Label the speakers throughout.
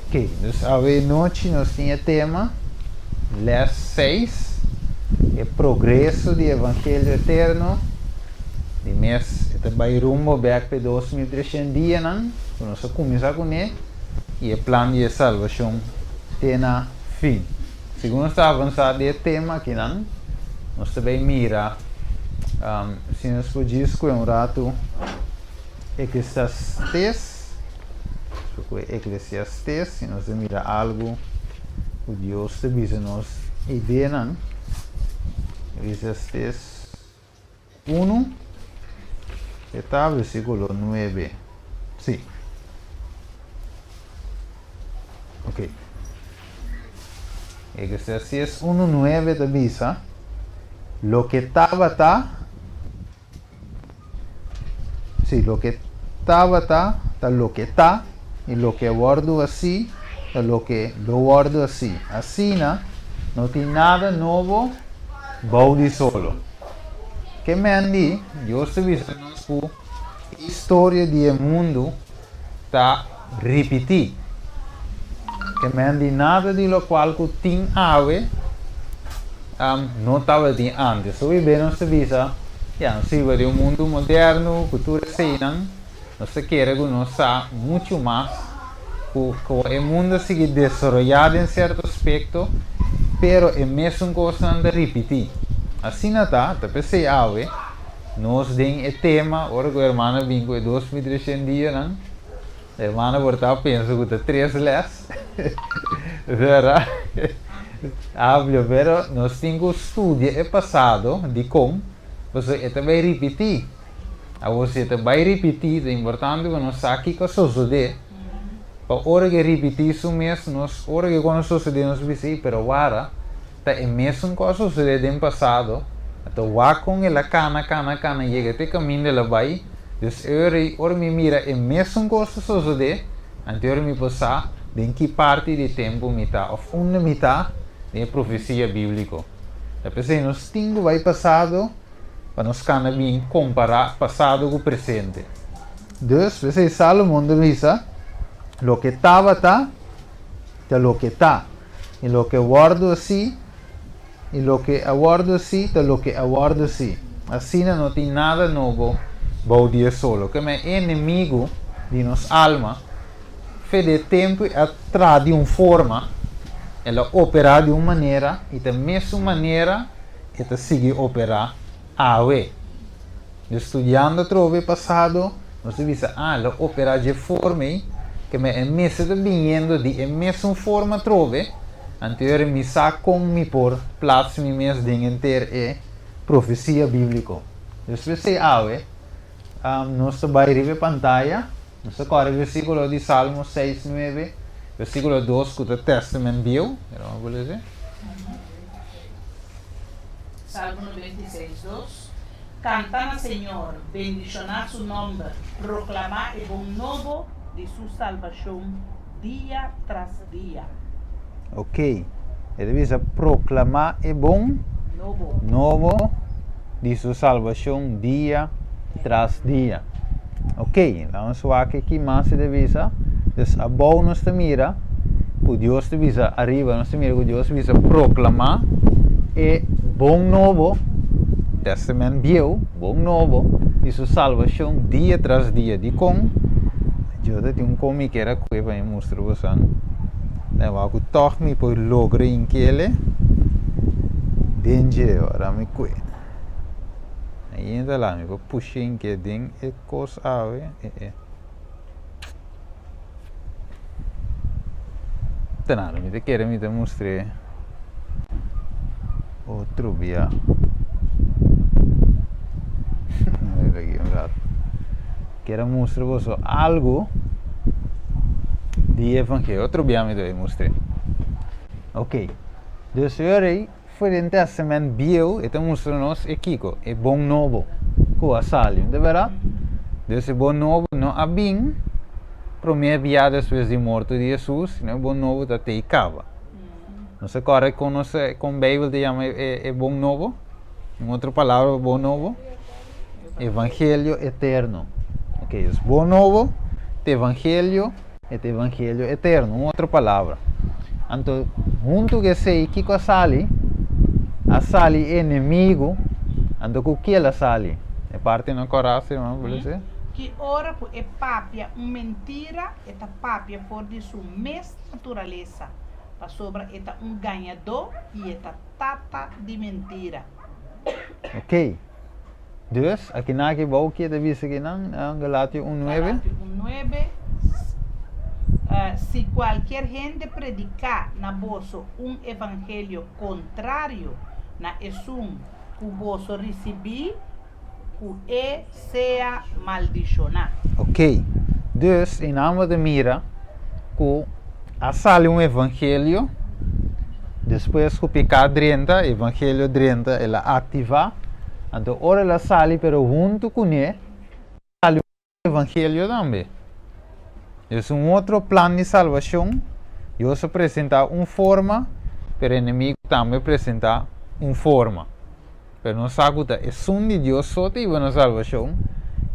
Speaker 1: Ok, dus awe nochi nos tin e tema, les 6, e progreso di Evangelio Eterno. Di mes e ta bai rumbo bek pa e 2300 dianan ku nos a kuminsá kuné i e plan di e salbashon te na fin. Segun nos ta avansá den e tema akinan, nos ta bai mira si nos por djis kue un ratu Eklesiastes, nos por kue Eklesiastes i nos ta mira algu ku Dios ta bisa nos ideanan. Eklesiastes unu, e ta versíkulo nuebe. Sí. Ok. Eclesiastes unu nuebe ta bisa, Loke tabata, sí, loke tabata ta loke ta, i loke a wòrdu hasí ta loke lo wòrdu hasí. Asina, no tin nada nobo bou di solo. Ke men di, Dios ta bisa nos ku historia di e mundu ta ripití. Ke men di nada di lokual ku tin awe no tabatin ántes. Hopi be nos ta bisa, ya, nos ta biba den un mundu moderno ku tur eseinan, nos ta kere ku nos sa muchu mas ku ku e mundu a sigui desaroyá den sierto aspekto, pero e mesun kosnan ta ripití. Asina ta, ta p'esei awe nos den e tema, ora ku hermano a bin ku e 2300 dianan, Hermano por ta pensa ku ta tres les, verdad? Amplio, pero nos tin ku studia e pasado, dikon? Pasobra e ta bai ripití. Awor si e ta bai ripití, ta importante ku nos sa kiko a sosodé, pa ora ku e ripití su mes, nos ora ku e kos a sosodé nos bisa, ei, pero wara, Ta e mesun ku a sosodé den pasado, a ta wak kon el a kana, kana, kana yega te kaminda el a bai. Dus e ora ei, ora mi mira e mesun kos ta sosodé, anto e ora mi por sa den ki parti di tempu mi ta òf unda mi ta den e profesia bíbliko. Ta p'esei nos tin ku bai pasado pa nos kana bin kompará pasado ku presente. Dus, p'esei Salomon ta bisa, Loke tabata, ta loke ta. I loke wòrdu hasí, i loke a wòrdu hasí ta loke a wòrdu hasí. Asina no tin nada nobo bou di e sol. Loke men e enemigu di nos alma, fe di e tempu e a traha di un forma, el a operá di un manera i ta mesun manera e ta sigui operá awe. Di studiando atrobe e pasado, nos ta bisa, ah, lo operá dje forma ei, ke men e mester ta biniendo di e mesun forma atrobe, anto e ora mi sa kon mi por plats mi mes den henter e profesia bíbliko. Despues ei awe, nos ta bai riba e pantaya, nos ta kòrda e versíkulo di Salmo seis nuebe, versíkulo dos ku ta Tèstamènt Bieu.
Speaker 2: Salmo 96, dos. Kanta na Señor, bendishoná su nòmber, proklamá e bon nobo di su salbashon dia tras dia.
Speaker 1: Ok, e ta bisa proklamá e bon nobo di su salbashon dia tras dia. Ok, laga nos wak ki mas e ta bisa. Dus abou nos ta mira ku Dios ta bisa, ariba nos ta mira ku Dios ta bisa proklamá e bon nobo, Tèstamènt Bieu, bon nobo di su salbashon dia tras dia. Dikon? Yo ta tin un kon mi kier a kue pa mi mustra boso. Den wak ku tòg mi por logra inkele den dje ora mi kue. Ainda la mi por pusha inke den e kos awe e e. Ta nada mi ta kere mi ta mustr'é otro bia. Kier a mustra boso algu di evangelio. Otro bia mi ta bai mustr'é. Ok, dus e ora ei. For den Testament Bieu e ta mustra nos e kiko? E bon nobo ku a sali, no ta bèrdat? Dus e bon nobo no a bin promé bia despues di morto di Hesus, sino e bon nobo ta tei kaba. Nos a kòrda kon nos kon Beibel ta yama e bon nobo? Un otro palabra pa bon nobo? Evangelio eterno. Ok, dus bon nobo ta evangelio. E ta evangelio eterno, un otro palabra. Anto, huntu ku esei, kiko a sali? A sali e enemigu. Anto ku kiel a sali? E parti na kòrá, si hermano por lesa.
Speaker 2: Ki ora ku e papia un mentira, e ta papia for di su mes naturalesa, pasobra e ta un gañadó i e ta tata di mentira.
Speaker 1: Ok. Dus, akinan aki bou ke ta bisa kinan na Galatio un nuebe?
Speaker 2: Galatio un nuebe, Si kualkier hende prediká na boso un evangelio kontrario na esun ku boso risibí, ku e sea maldishoná.
Speaker 1: Ok. Dus, einan bo ta mira ku a sali un evangelio, despues ku piká drenta, evangelio drenta, el a aktivá, anto ora el a sali pero huntu kuné sali un evangelio tambe. Dus un otro plan di salbashon, Dios a presentá un forma, pero enemigu tambe a presentá un forma. Pero nos sa ku ta esun di Dios so ta hiba nos salbashon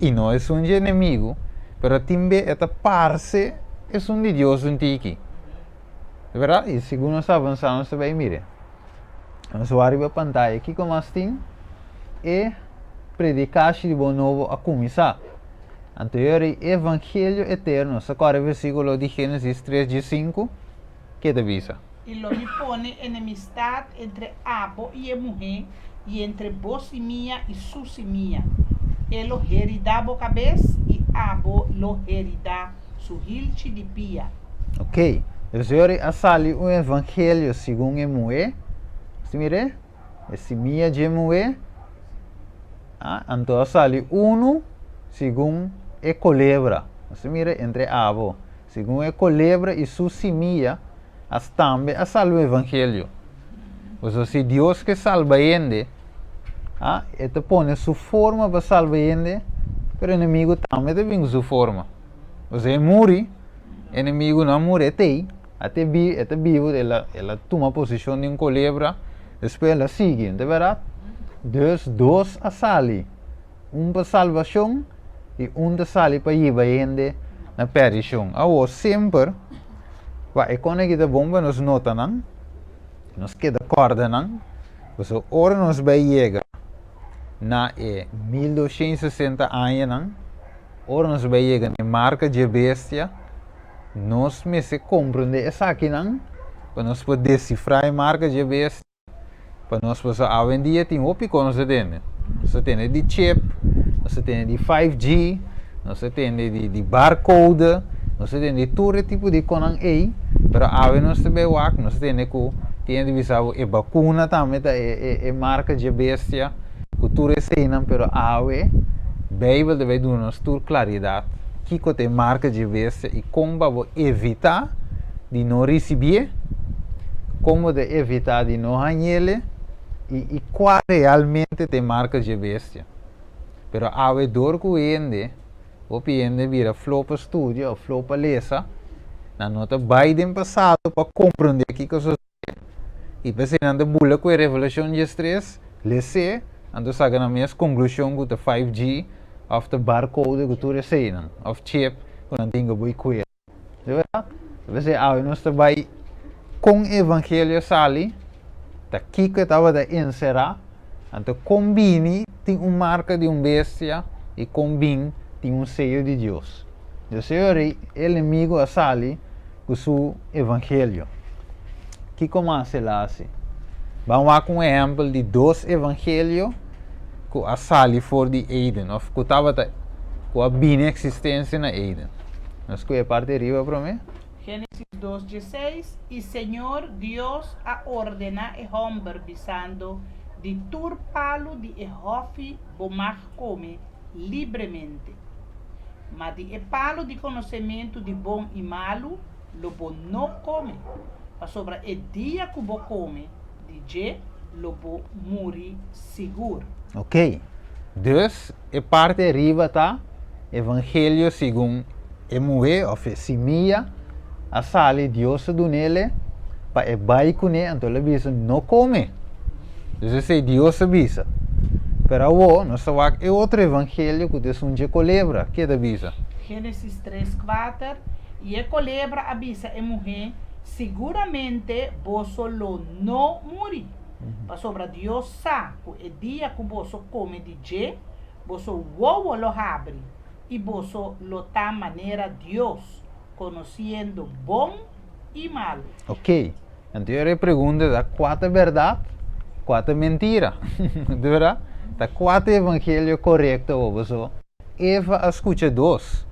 Speaker 1: i no esun dje enemigu, pero tin be e ta parse esun di Dios un tiki. Di bèrdat? I segun nos ta avansá nos ta bai mira. Nos wak riba pantaya kiko mas tin? E predikashi di bon nobo a kuminsá. Anto e ora e evangelio eterno, nos ta kòrda e versíkulo di Génesis tres diesinku, ke ta bisa?
Speaker 2: I lo mi pone enemistat entre abo i e muhé, i entre bo simia i su simia. E lo heridá bo kabes, i abo lo heridá su hilchi di pia.
Speaker 1: Ok, dus yori a sali un evangelio segun e muhé, si mir'é? E simia dje muhé, ah, anto a sali unu segun e kolebra, si mir'é? Entre abo. Segun e kolebra i su simia, as tambe a salba e evangelio. Pasobra si Dios ke salba hende, a, e ta pone su forma pa salba hende, pero enemigu tambe ta bin ku su forma. Pasobra e muri, enemigu no a muri, e t'ei, a te bi, e ta bibu, el a, el a tuma posishon di un kolebra, despues el a sigui, no ta bèrdat? Dus dos a sali. Un pa salbashon i un ta sali pa yiba hende na perdishon. Awor, semper pa e kone ki ta bon pa nos nota nan, nos keda kòrda nan, pasobra ora nos bai yega na e 1260 añanan, ora nos bai yega na e marka dje bestia, nos mester komprendé esakinan pa nos por desifrá e marka dje bestia. Pa nos pasobra awendia tin hopi kos nos ta tende. Nos ta tende di chip, nos ta tende di 5G, nos ta tende di di barcode, nos ta tende di tur e tipo di konan ei, pero awe nos ta bai wak, nos ta tende ku tin hende bisa bo e bakuna tambe ta e e e marka dje bestia ku tur eseinan, pero awe Beibel ta bai duna nos tur klaridat kiko ta e marka dje bestia i kon pa bo evitá di no risibié, kon bo ta evitá di no hañ'ele i i kua realmente ta e marka dje bestia. Pero awe dor ku hende, hopi hende bira flo pa studia òf flo pa lesa, nan no ta bai den pasado pa komprondé kiko sosodé i p'esei nan ta bula ku e Revelashon diestres, les'é, anto saka nan mes konklushon ku ta 5G òf ta barcode ku tur eseinan òf chip ku nan tin ku bai kuer. Di bèrdat? P'esei awe nos ta bai kon evangelio sali, ta kiko e tabata enserá, anto kon bini tin un marka di un bestia i kon bin tin un seyo di Dios. Dios seyo rei e enemigu a sali ku su evangelio. Kiko mas el a hasi? Ban wak un ehèmpel di dos evangelio ku a sali for di Eden òf ku tabata ku a bini eksistensia na Eden. Nos kohe parti ariba promé.
Speaker 2: Génesis dos dieseis, I Señor Dios a ordená e hòmber, bisando, Di tur palu di e hòfi bo mag kome libremente, ma di e palu di konosementu di bon i malu lo bo no kome, pasobra e dia ku bo kome di dje lo bo muri sigur.
Speaker 1: Oké, dus e parti ariba ta Evangelio segun e muhé òf e simia a sali, Dios a dun'ele pa e bai kuné, anto el a bisa no kome. Dus esei Dios a bisa. Pero awor nos ta wak e otro evangelio ku ta esun dje kolebra. Ke ta bisa?
Speaker 2: Génesis tres kuater, I e kolebra a bisa e muhé, Siguramente boso lo no muri, pasobra Dios sa ku e dia ku boso kome di dje, boso wowo lo habri, i boso lo ta manera Dios, konosiendo bon i malu.
Speaker 1: Ok, anto e pregunta ta kua ta bèrdat, kua ta mentira? Di bèrdat? Ta kua ta e evangelio korekto awor? Pasobra Eva a skucha dos.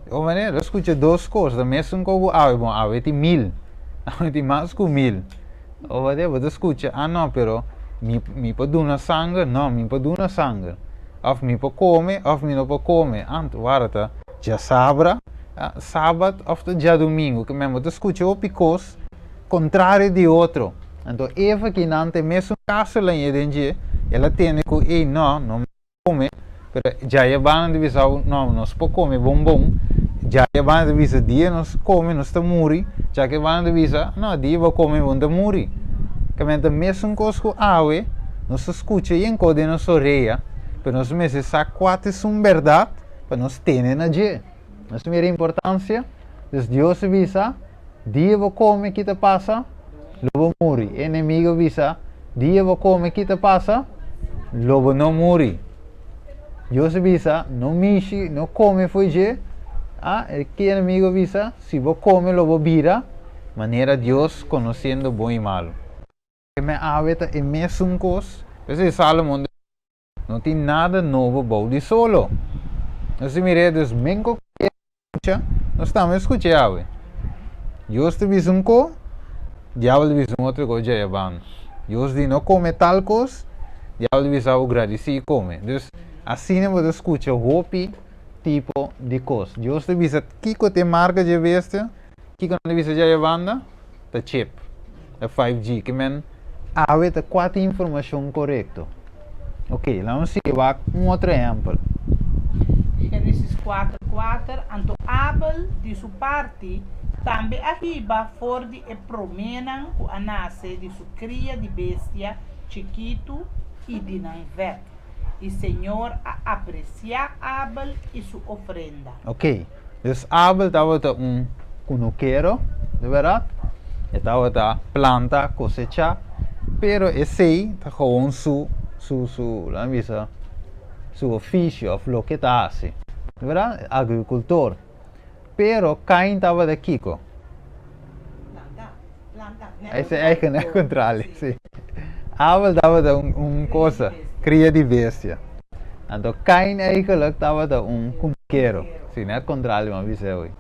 Speaker 1: Di un manera, el a skucha dos kos, ta mesun kos ku awe, bon awe tin mil, awe tin mas ku mil. Ora bo ta skucha, ah no, pero mi mi por duna sanger, no, mi por duna sanger. Òf mi por kome òf mi no por kome. Anto wara ta djasabra, sabat òf ta djadumingu. Ke men bo ta skucha hopi kos kontrario di otro. Anto Eva kinan ta e mesun kaso la ñe den dje, el a tende ku ey no, no kome, pero djaya banda ta bisa no, nos por kome bon bon, djaya banda ta bisa dia nos kome nos ta muri, djake banda ta bisa no, dia bo kome bo no ta muri. Ke men ta mesun kos ku awe, nos ta skucha yen kos den nos orea, pero nos mester sa kua ta esun bèrdat pa nos tene na dje. Nos mira importansia? Dus Dios a bisa, Dia bo kome ki ta pasa? Lo bo muri. E enemigo a bisa, Dia bo kome ki ta pasa? Lo bo no muri. Dios a bisa, No mishi, no kome fo'i dje. Ah, e ki enemigo a bisa, Si bo kome lo bo bira manera Dios, konosiendo bon i malu. E me awe ta e mesun kos. P'esei Salomon di. No tin nada nobo bou di solo. Nos ta mir'é dus men ku skucha, nos tambe skuch'é awe. Dios ta bisa un ko, diabel ta bisa un otro ko djaya banda. Dios di no kome tal kos, diabel ta bisa bo gradisí i kome. Dus asina bo ta skucha hopi tipo di kos. Dios ta bisa kiko ta e marka dje bestia, kiko nan ta bisa djaya banda? Ta chip, ta 5G. Ke men awe ta kua ta informashon korekto. Ok, laga nos sigui wak un otro ehèmpel.
Speaker 2: Génesis kuater, kuater, Anto Abel, di su parti, tambe a hiba for di e proménan ku a nase di su kria di bestia chikitu i di nan vèt. I Señor a apresiá Abel i su ofrenda.
Speaker 1: Ok, Dus Abel tabata un kunukero, di bèrdat. E tabata planta, kosechá, pero esei ta gewoon su, su, su, laga mi bisa, su ofisio òf loke e ta hasi, di bèrdat, agrikultor. Pero Kain tabata kiko?
Speaker 3: Planta, planta.
Speaker 1: Esei eigen kontrali, si. Abel tabata un, un cosa, cria di bestia. Anto Cain eigenlijk tabata un kunukero. Si, net contrario mi a bisa hoy.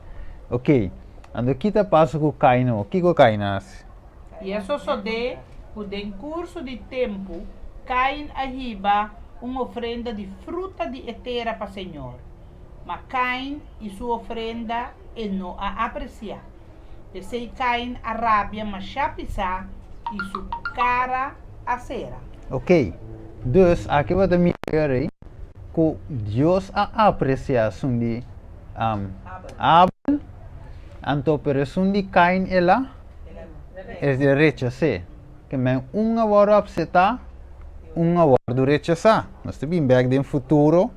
Speaker 1: Ok, anto ki ta pasa ku Cain awor? Kiko Cain a hasi?
Speaker 2: I a sosodé ku den kurso di tempu Kain a hiba un ofrenda di fruta di e tera pa señor. Ma Kain i su ofrenda e no a apresiá. P'esei Kain a rabia mashá pisá i su kara a sera.
Speaker 1: Ok, dus aki bo ta mira rei ku Dios a apresiá esun di Abel, anto pero esun di Kain el a rechas'é. Ke men un a wòrdu apsetá, un a wòrdu rechasá. Nos ta bin bèk den futuro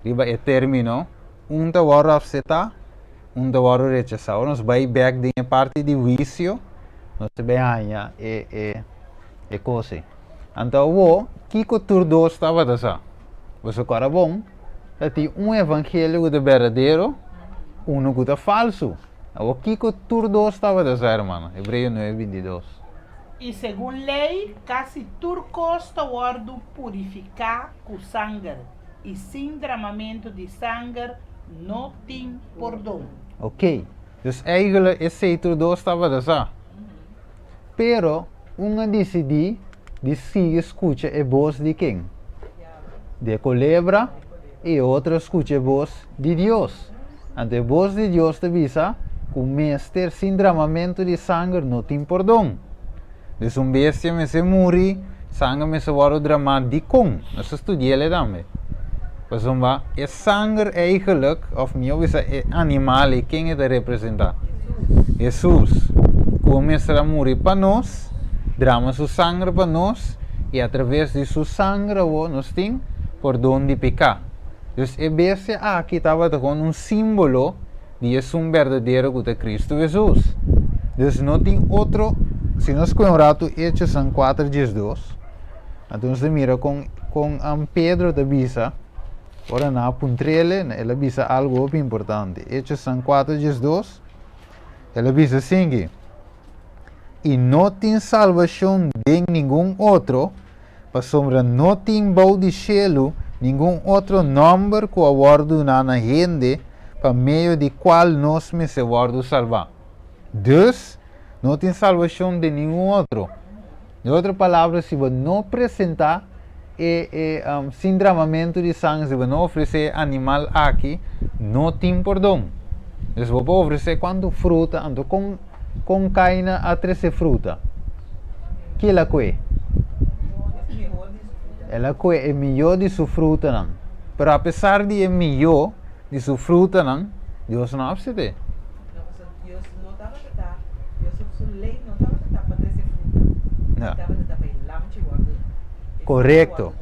Speaker 1: riba e término un ta wòrdu apsetá, Un ta wòrdu rechasá. Ora nos bai bèk den e parti di huisio, nos ta bai haña e e e kos ei. Anto awor, kiko tur dos tabata sa? Boso kòrda bon, ta tin un evangelio ku ta berdadero, unu ku ta falsu. Awor, kiko tur dos tabata sa, hermano? Hebreo nuebe bintidos.
Speaker 2: I segun lei, kasi tur kos ta wòrdu purifiká ku sanger, i sin dramamentu di sanger no tin pordon.
Speaker 1: Ok, dus eigenlijk esei tur dos tabata sa. Pero un a disidí di sigui skucha e bos di ken? Di e kolebra i e otro a skucha e bos di Dios. Anto e bos di Dios ta bisa ku mester sin dramamentu di sanger no tin pordon. Dus un bestia mester muri, sanger mester wòrdu dramá. Dikon? Nos ta studi'el e tambe. Pasobra e sanger eigenlijk, òf mihó bisa e animal ei, ken e ta representá? Hesus. Ku mester a muri pa nos, drama su sanger pa nos, i atraves di su sanger awor nos tin pordon di piká. Dus e bestia aki tabata kon un símbolo. di esun berdadero ku ta Kristu Hesus. Dus no tin otro, si nos kohe un ratu Hechosnan 4 diesdos, anto nos ta mira kon kon Pedro ta bisa, ora nan a puntr'el, el a bisa algu hopi importante. Hechosnan 4 diesdos, el a bisa asinki, I no tin salbashon den ningun otro, pasobra no tin bou di shelu ningun otro nòmber ku a wòrdu duná na hende pa medio di kual nos mester wòrdu salbá. Dus, no tin salbashon den ningun otro. Den otro palabra, si bo no presentá e e sin dramamentu di sanger, si bo no ofresé e animal aki, no tin pordon. Dus bo por ofresé kuantu fruta, anto kon Kon Kaina a trese fruta? Ki el a kue? El a kue e mihó di su frutanan. Pero apesar di e mihó di su frutanan, Dios no a apsept'é. Korekto.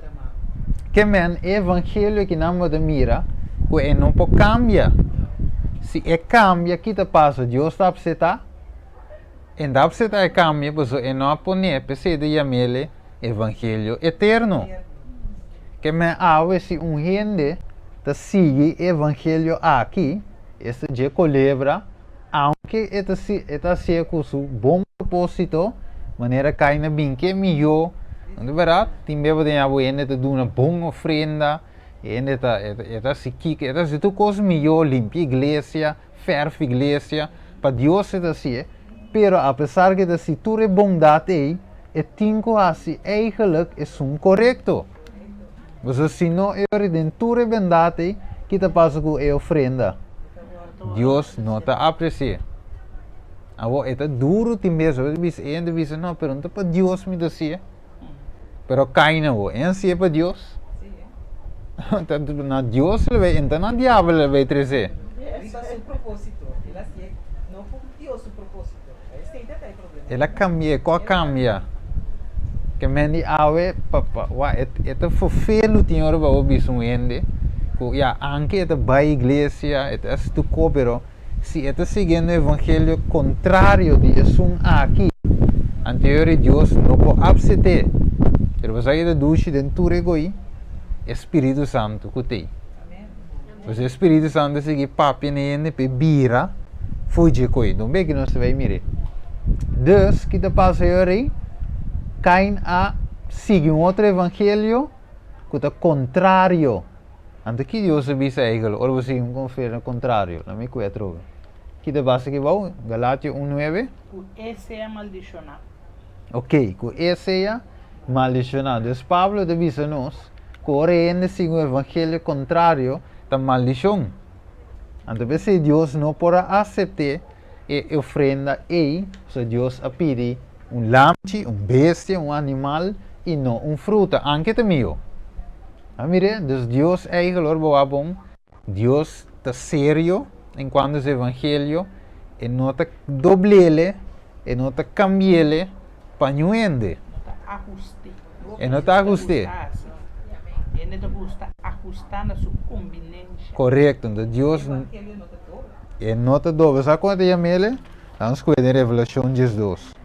Speaker 1: Ke men e evangelio ki nan bo ta mira ku e no por kambia. Si e kambia, ki ta pasa? Dios ta apseptá? E no ta apseptá e kambia pasobra e no a pon'é p'esei ta yam'el e evangelio eterno. Ke men awe si un hende ta sigui e evangelio aki, esta dje kolebra, aunke e ta e ta hasié ku su bon propósito, manera Kain a bin ke mihó, no ta bèrdat? Tin bes bo ta ña bo hende ta duna bon ofrenda, e hende ta e ta hasi kiko, e ta hasi tur kos mihó, limpia iglesia, fèrf iglesia, pa Dios e ta hasié, pero apesar ku e ta hasi tur e bondat ei, e tin ku hasi eigelijk esun korekto. Pasobra si no e ora den tur e bendat ei, ki ta pasa ku e ofrenda? Dios no ta apresi'é. Awor e ta duru tin bes, ora bisa e hende bisa no, pero no ta pa Dios mi ta hasié. Pero Kain awor, e hasié pa Dios? Ta na Dios el bai, e no ta na diabel el bai tres'é.
Speaker 3: Riba su propósito, el hasié no ku Dios su propósito. Esei ta e problema.
Speaker 1: El a cambi'é, cu a cambia? Ke men di awe pa pa wak e e ta fofelu tin ora pa bo bisa un hende ku ya anke e ta bai iglesia e ta hasi tur ko pero si e ta siguiendo evangelio kontrario di esun aki anterior Dios no por apsept'é pero bo sa ke ta dushi den tur e goi e spiritu santu ku t'ei. Pues e Spiritu Santu a sigui papia na e hende pa e bira fo'i dje koi. Don beki nos ta bai mir'é. Dus, ki ta pasa e ora ei? Kain a sigui un otro evangelio ku ta kontrario. Anto ki Dios a bisa eigel ora bo sigui un konferno kontrario? Laat mi kue atrobe. Ki ta pasa aki bou? Galatio un nuebe.
Speaker 2: Ku e sea maldishoná.
Speaker 1: Ok, ku e sea maldishoná. Dus Pablo ta bisa nos ku ora e hende sigui un evangelio kontrario ta maldishon. Anto p'esei Dios no por a asept'é e ofrenda ei, pasobra Dios a pidi un lamchi, un bestia, un animal i no un fruta, anke ta mihó. A mir'é? Dus Dios eikel ora bo wak bon, Dios ta serio en cuanto su evangelio, e no ta doblele, e no ta cambiele pa niun hende.
Speaker 2: No ta ahuste.
Speaker 1: E no ta ahuste.
Speaker 2: Hende ta gusta ahusta na su conveniencia.
Speaker 1: Correcto, entonces Dios
Speaker 3: Evangelio no ta dobla.
Speaker 1: E no ta dobla. Sa con e ta yamele? Vamos scoge den Revelacion 12.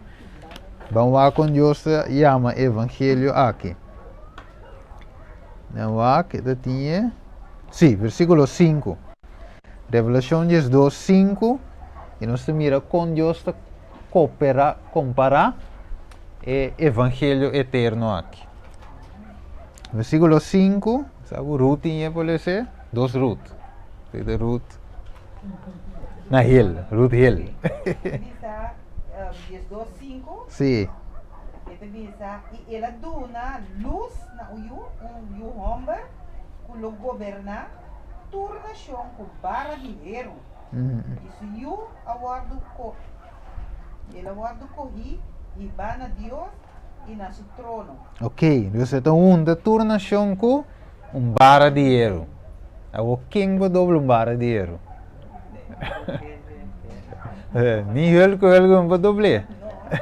Speaker 1: Ban wak con Dios ta yama evangelio aki. Dan wak, e ta tin e. Sí, versíkulo sinku. Revelashon diesdos, sinku, i nos ta mira kon Dios ta koperá, kompará e evangelio eterno aki. Versíkulo sinku, sa ku Ruth tin e por lese? Dos Ruth. Sí, de Ruth na Hill, Ruth Hill.
Speaker 3: Bisa 12, 5.
Speaker 1: Sí.
Speaker 3: E ta bisa, i el a duna lus na un yu, un yu hòmber. ku lo goberná tur nashon ku bara di heru, i su yu a wòrdu ko, el a wòrdu kohí hibá na Dios i na su trono.
Speaker 1: Ok, dus e ta hunta tur nashon ku un bara di heru. Awor ken por dobla un bara di heru? Ni Hulk Hogan por dobl'é.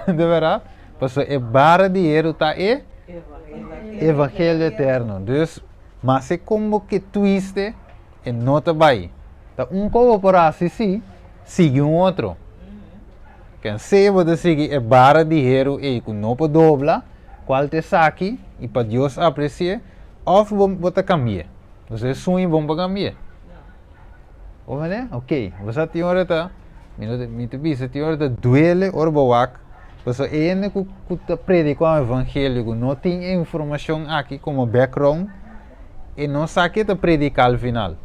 Speaker 1: De bèrdat? Pasobra e bara di heru ta e evangelio eterno. Dus, maske kon bo ke twiste, e no ta bai. Ta un kos bo por hasi si, sigui un otro. Ken sea bo ta sigui e bara di heru ei ku no por dobla, kual ta esaki, i pa Dios apresi'é, òf bo bo ta kambi'é. Bo sa e suño bon pa kambi'é. Bo mende? Ok, bo sa tin ora ta, mi no ta, mi ta bisa tin ora ta duele ora bo wak, pasobra e hende ku ku ta prediká un evangelio ku no tin e informashon aki komo background, e no sa ke ta prediká al final.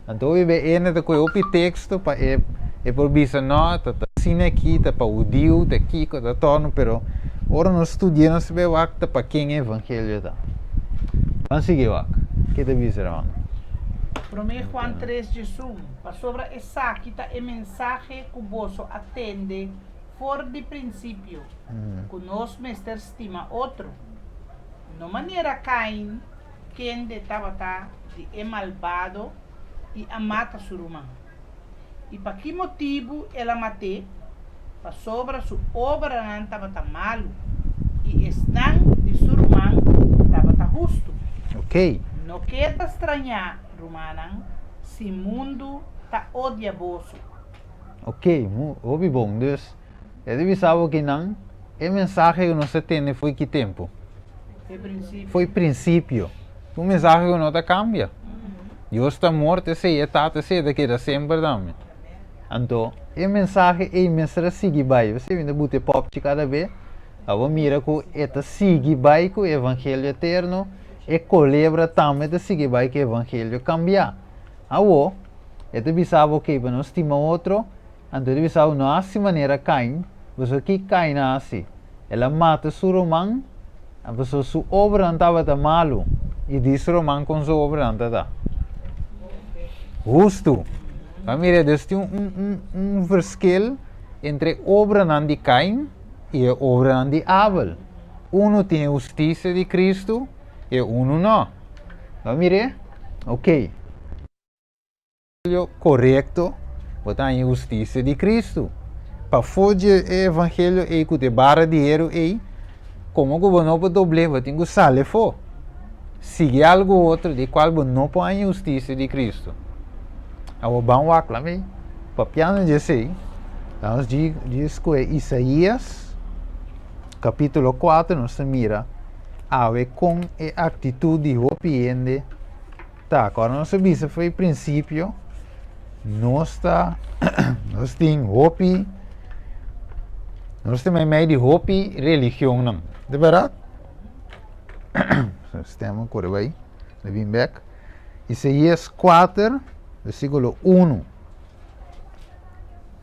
Speaker 1: Anto hopi be hende ta kohe hopi teksto pa e e por bisa no, ta ta asina aki, ta pa hudiu, ta kiko, ta torno, pero ora nos studia nos ta bay wak ta pa ken e evangelio ta. Ban sigui wak, ke ta bisa hermano?
Speaker 2: Promé Juan tres djesun, Pasobra esaki ta e mensahe ku boso a tende for di prinsipio, ku nos mester stima otro. No manera Kain, kende tabata di e malbado i a mata su ruman. I pa ki motibu el a mat'é? Pasobra su obranan tabata malu i esnan di su ruman tabata hustu.
Speaker 1: Ok.
Speaker 2: No keda strañá, rumannan, si mundu ta odia boso.
Speaker 1: Ok, hopi bon. Dus, E di bisa bo kinan, e mensahe ku nos a tende fo'i ki tempu? Fo'i prinsipio. Un mensahe ku no ta kambia. Dios ta amor, ta esei, e Tata esei, e ta keda semper tambe. Anto, e mensahe ei mester a sigui bai. P'esei mi ta buta e pòpchi kada be, pa bo mira ku e ta sigui bai ku e evangelio eterno, e kolebra tambe ta sigui bai ku e evangelio kambiá. Awor, e ta bisa bo, okey, pa nos stima otro, Anto e bisa, No hasi manera Kain, pasobra ki Kain a hasi? El a mata su ruman, pasobra su obranan tabata malu, i di su ruman kon su obranan ta ta? Hustu. Bo mira, dus tin un, un, un verschil entre obranan di Kain i e obranan di Abel. Unu tin e hustisia di Kristu i e unu no. Bo mira? Oké. Evangelio korekto, bo ta haña hustisia di Kristu. Pafó dje e evangelio ei ku ta e bara di heru ei, komo ku bo no por dobl'é, bo tin ku sali afó. Sigui algu otro di kual bo no por haña hustisia di Kristu. Awor ban wak la mi papiando dje esei, nos dje skohe Isaías kapítulo kuater, nos ta mira awe kon e aktitut di hopi hende Ta, kòrda nos a bisa for e prinsipio, nos ta, nos tin hopi, nos ta meimei di hopi religionnan, di bèrdat? Stem a kore bai, a bin bèk. Isaías kuater, versíkulo unu.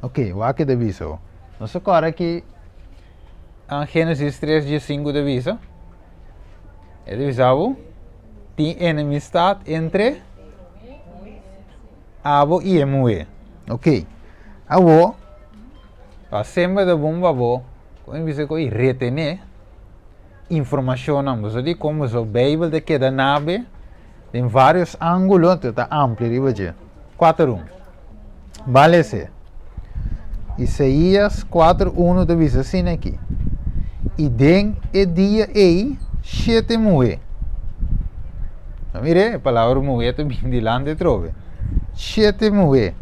Speaker 1: Ok, wak ke ta bisa ho. Nos a kòrda ki Génesis tres diesinku ta bisa? E ta bisa bo, tin enemistad entre abo i e muhé. Ok. Abo, pa semper ta bon pa bo, kon e bisa ku i retené informashonnan. Boso di kon boso Beibel ta keda nabe den vários ángulo, anto ta amplia riba dje. Kuater un. Ban lese. Isaías kuater unu ta bisa asina aki, I den e dia ei shete muhé. No mire, e palabra muhé ta bin dilanti atrobe. Shete muhé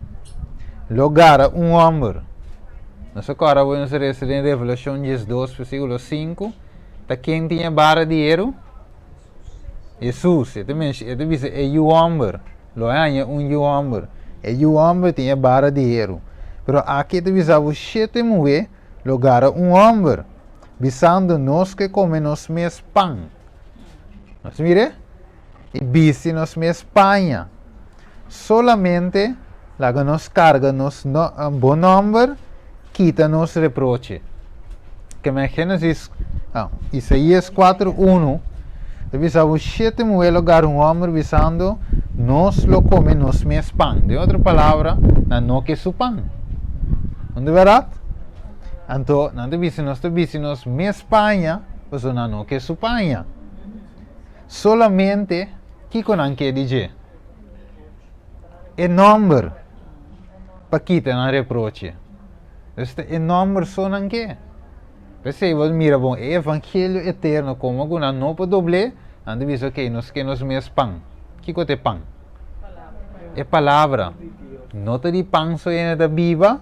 Speaker 1: lo gara un hòmber. Nos a kòrda bo nos a resa den Revelashon diesdos versíkulo sinku, ta ken tin e bara di heru? Hesus, e ta mensh, e ta bisa e yu hòmber, lo e haña un yu hòmber. E yu hòmber tin e bara di heru. Pero aki e ta bisa bo shete muhé lo gara un hòmber, bisando nos ke kome nos mes pan. Nos mira? I bisti nos mes paña. Solamente laga nos karga nos no, bon nòmber, kita nos reproche. Ke men Génesis, ah, Isaías 4, 1, ta bisa bo shete muhé lo gara un hòmber bisando, Nos lo kome nos mes pan. Den otro palabra, nan no ke su pan. No ta bèrdat? Anto, nan ta bisa nos ta bisti nos mes paña, pasobra nan no ke su paña. Solamente, kiko nan ke di dje? E nòmber pa kita nan reproche. Pues ta e nòmber so nan ke. P'esei bo mira bon e evangelio eterno komo ku nan no por dobl'é, nan ta bisa okey nos ke nos mes pan. Kiko ta e pan? E palabra. No ta di pan so hende ta biba,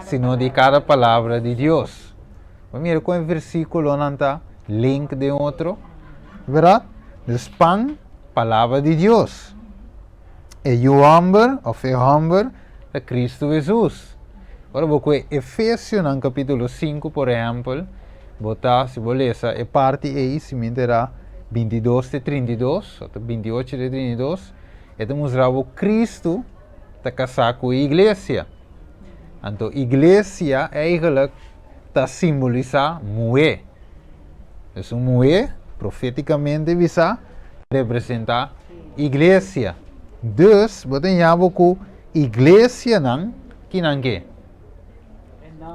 Speaker 1: sino di kada palabra di Dios. Bo mira kon e versíkulonan ta link den otro, bèrdat? Dus pan, palabra di Dios. E yu hòmber òf e hòmber ta Kristu Hesus. Ora bo kue Efesionan kapítulo sinku, por ehèmpel, bo ta, si bo lesa e parti ei, si mi entera 22 te 32, òf ta 28 te 32, e ta mustra bo Kristu ta kasá ku e iglesia. Anto iglesia eigenlijk ta simbolisá muhé. Dus un muhé, profétikamente bisá, representá iglesia. Dus bo ta ña bo ku iglesianan kinan ke?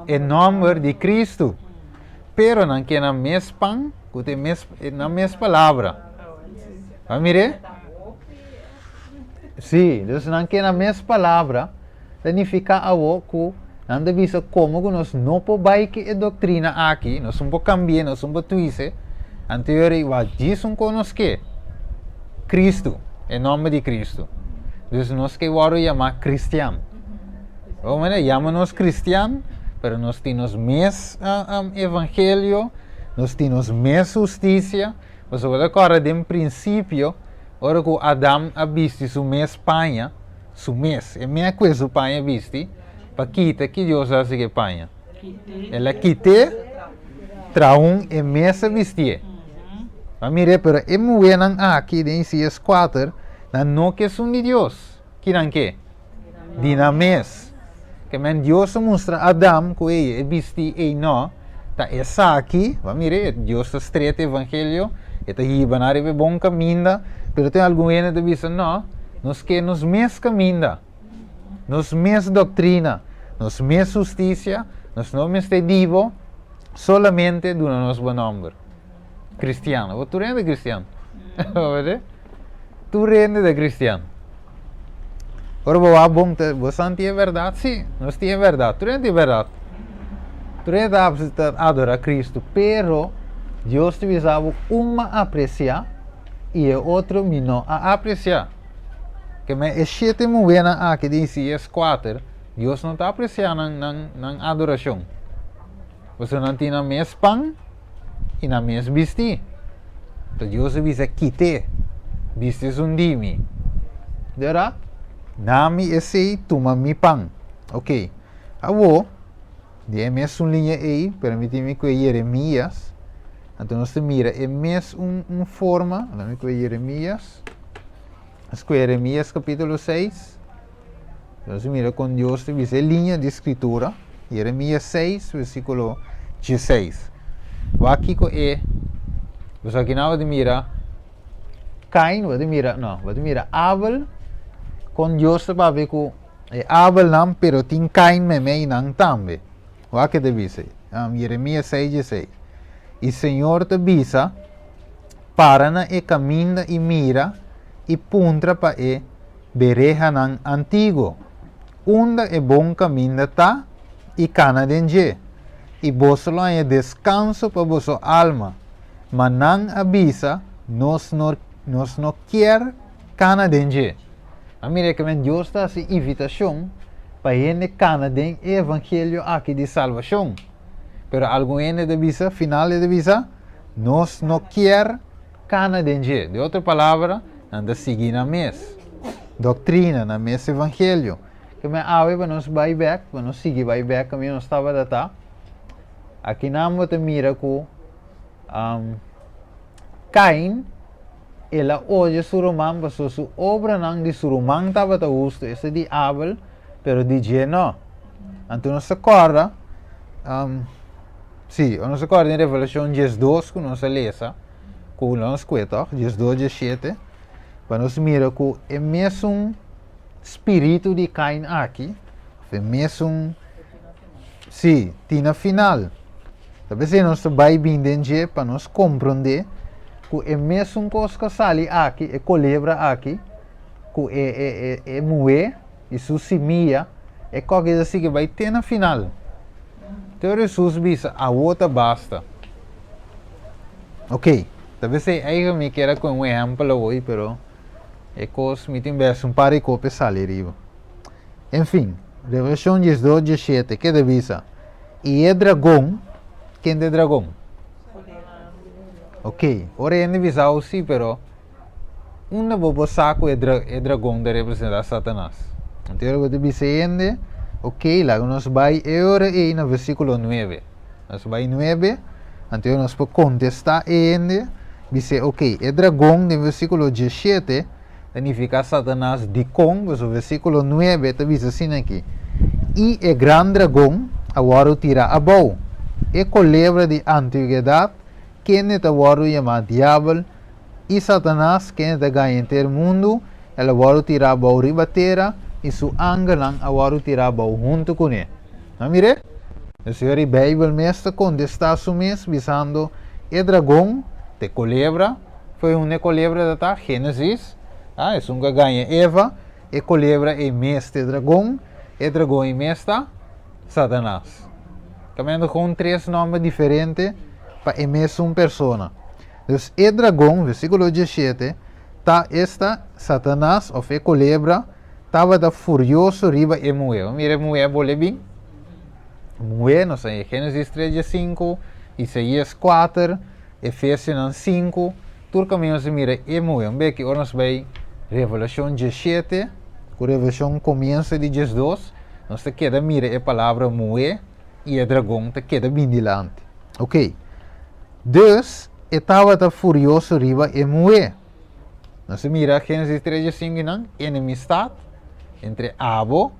Speaker 1: E nòmber di Kristu. Pero nan ke nan mes pan ku ta e mes nan mes palabra. Bo a mir'é? Sí, dus nan ke nan mes palabra ta nifiká awo ku nan ta bisa komo ku nos no por bai ku e doktrina aki, nos no por kambi'é, nos no por tuis'é, anto e ora igual djis un kon nos ke, Kristu, e nòmber di Kristu. Dus nos ke wòrdu yamá kristian. Bo mira, yama nos kristian, pero nos tin nos mes evangelio, nos tin nos mes hustisia. Pasobra bo ta kòrda den prinsipio, ora ku Adam a bisti su mes paña, su mes, e mea kue su paña bisti, pa kita ki Dios a hasi ku e paña? El a kit'é, traha un e mes a bistié. Bo a mir'é, pero e muhénan aki den Isaías kuater, nan no ke esun di Dios. Ki nan ke? Di nan mes. Ke men Dios a mustra Adam ku ei e bisti ei no, ta esaki, bo a mir'é, Dios ta stret e evangelio, e ta hiba nan riba e bon kaminda, pero tin algun hende ta bisa no, nos ke nos mes kaminda, nos mes doktrina, nos mes hustisia, nos no mester di bo, solamente duna nos bo nòmber. Kristian, bo tur hende kristian. Tur hende ta kristian. Ora bo wak bon, bo san tin e bèrdat? Sí, nos tin e bèrdat. Tur hende tin e bèrdat. Tur hende ta ta adorá Kristu, pero Dios ta bisa bo un m'a apresiá i e otro mi no a apresiá. Ke men e shete muhénan aki den Isaías kuater, Dios no ta apresiá nan nan nan adorashon. Pasobra nan tin nan mes pan i nan mes bistí. Enton Dios a bisa, Kit'é, bisti esun di mi. Dera, na mi esei, tuma mi pan. Ok, awor, di e mesun liña ei, permití mi ku e Jeremías, anto nos ta mira e mes un un forma, laga mi ku e Jeremías, nos ku Jeremías kapítulo seis. Nos mira kon Dios ta bisa e liña di Skritura, Jeremias 6, versíkulo 16. Wak kiko e, pasobra aki nan bo ta mira Kain, bo ta mira, no, bo ta mira Abel, kon Dios ta papia ku e Abelnan, pero tin Kain meimei nan tambe. Wak ke ta bisa, Jeremias 6, 16. I Señor ta bisa, Para na e kaminda i mira i puntra pa e berehanan antiguo, unda e bon kaminda ta i kana den dje, i boso lo haña deskanso pa boso alma. Ma nan a bisa, Nos no, nos no kier kana den dje. A mira ke men Dios ta hasi invitashon pa hende kana den e evangelio aki di salbashon. Pero algun hende ta bisa, final e ta bisa, Nos no kier kana den dje. Den otro palabra, nan ta sigui nan mes doktrina, nan mes evangelio. Ke men awe pa nos bai bek, pa nos sigui bai bek kaminda nos tabata ta, akinan bo ta mira ku Kain el a odia su ruman pasobra su obranan di su ruman tabata hustu, esta di Abel, pero di dje no. Anto nos ta kòrda, sí, nos ta kòrda den Revelashon 12 ku nos a lesa, ku nos kue tòg, 12, 17, pa nos mira ku e mesun spiritu di Kain aki, òf e mesun, sí, tin na final. Ta p'esei nos ta bai bin den dje pa nos komprondé ku e mesun kos ku a sali aki, e kolebra aki, ku e e e e muhé i su simia, e kòke ta sigui bai te na final. Te ora Hesus bisa, Awor ta basta. Ok, ta p'esei eigen mi kier a kohe un ehèmpel awor, pero e kos mi tin bes un par di kope sali riba. En fin, Revelashon 12, 17, ke ta bisa? I e dragon, ken ta e dragon? Ok, ora hende bisa bo si, pero unda bo por sa ku e e dragon ta representá Satanas? Anto ora bo ta bisa e hende, ok, laga nos bai e ora ei na versíkulo nuebe. Nos bai nuebe, anto nos por kontestá e hende, bis'é, ok, e dragon den versíkulo 17 ta nifiká Satanas. Dikon? Pasobra versíkulo nuebe ta bisa asina aki, I e gran dragon a wòrdu tirá abou, e kolebra di antiguedat, kende ta wòrdu yamá Diabel i Satanas, kende ta gaña henter mundu, el a wòrdu tirá abou riba tera, i su angelnan a wòrdu tirá abou huntu kuné. Nan mir'é? E Señor di Beibel mes ta kontestá su mes bisando, E dragon, ta e kolebra, foi unda e kolebra ta ta? Génesis, ah, esun ku a gaña Eva, e kolebra ei mes ta e dragon, e dragon ei mes ta Satanas. Cambiando kon tres nòmber diferente pa e mesun persona. Dus e dragon, versíkulo 17, ta esta Satanas òf e kolebra, tabata furioso riba e muhé. Bo mira e muhé a bole bin? Muhé, nos ta den Génesis 3 15, Isaías 4, Efesionan 5, tur kaminda nos ta mira e muhé. Un bes ki ora nos bai Revelashon 17, ku Revelashon komienso di 12, nos ta keda mira e palabra muhé i e dragon ta keda bin dilanti. Ok. Dus, e tabata furioso riba e muhé. Nos a mira Génesis 3 5 nan, enemistad entre abo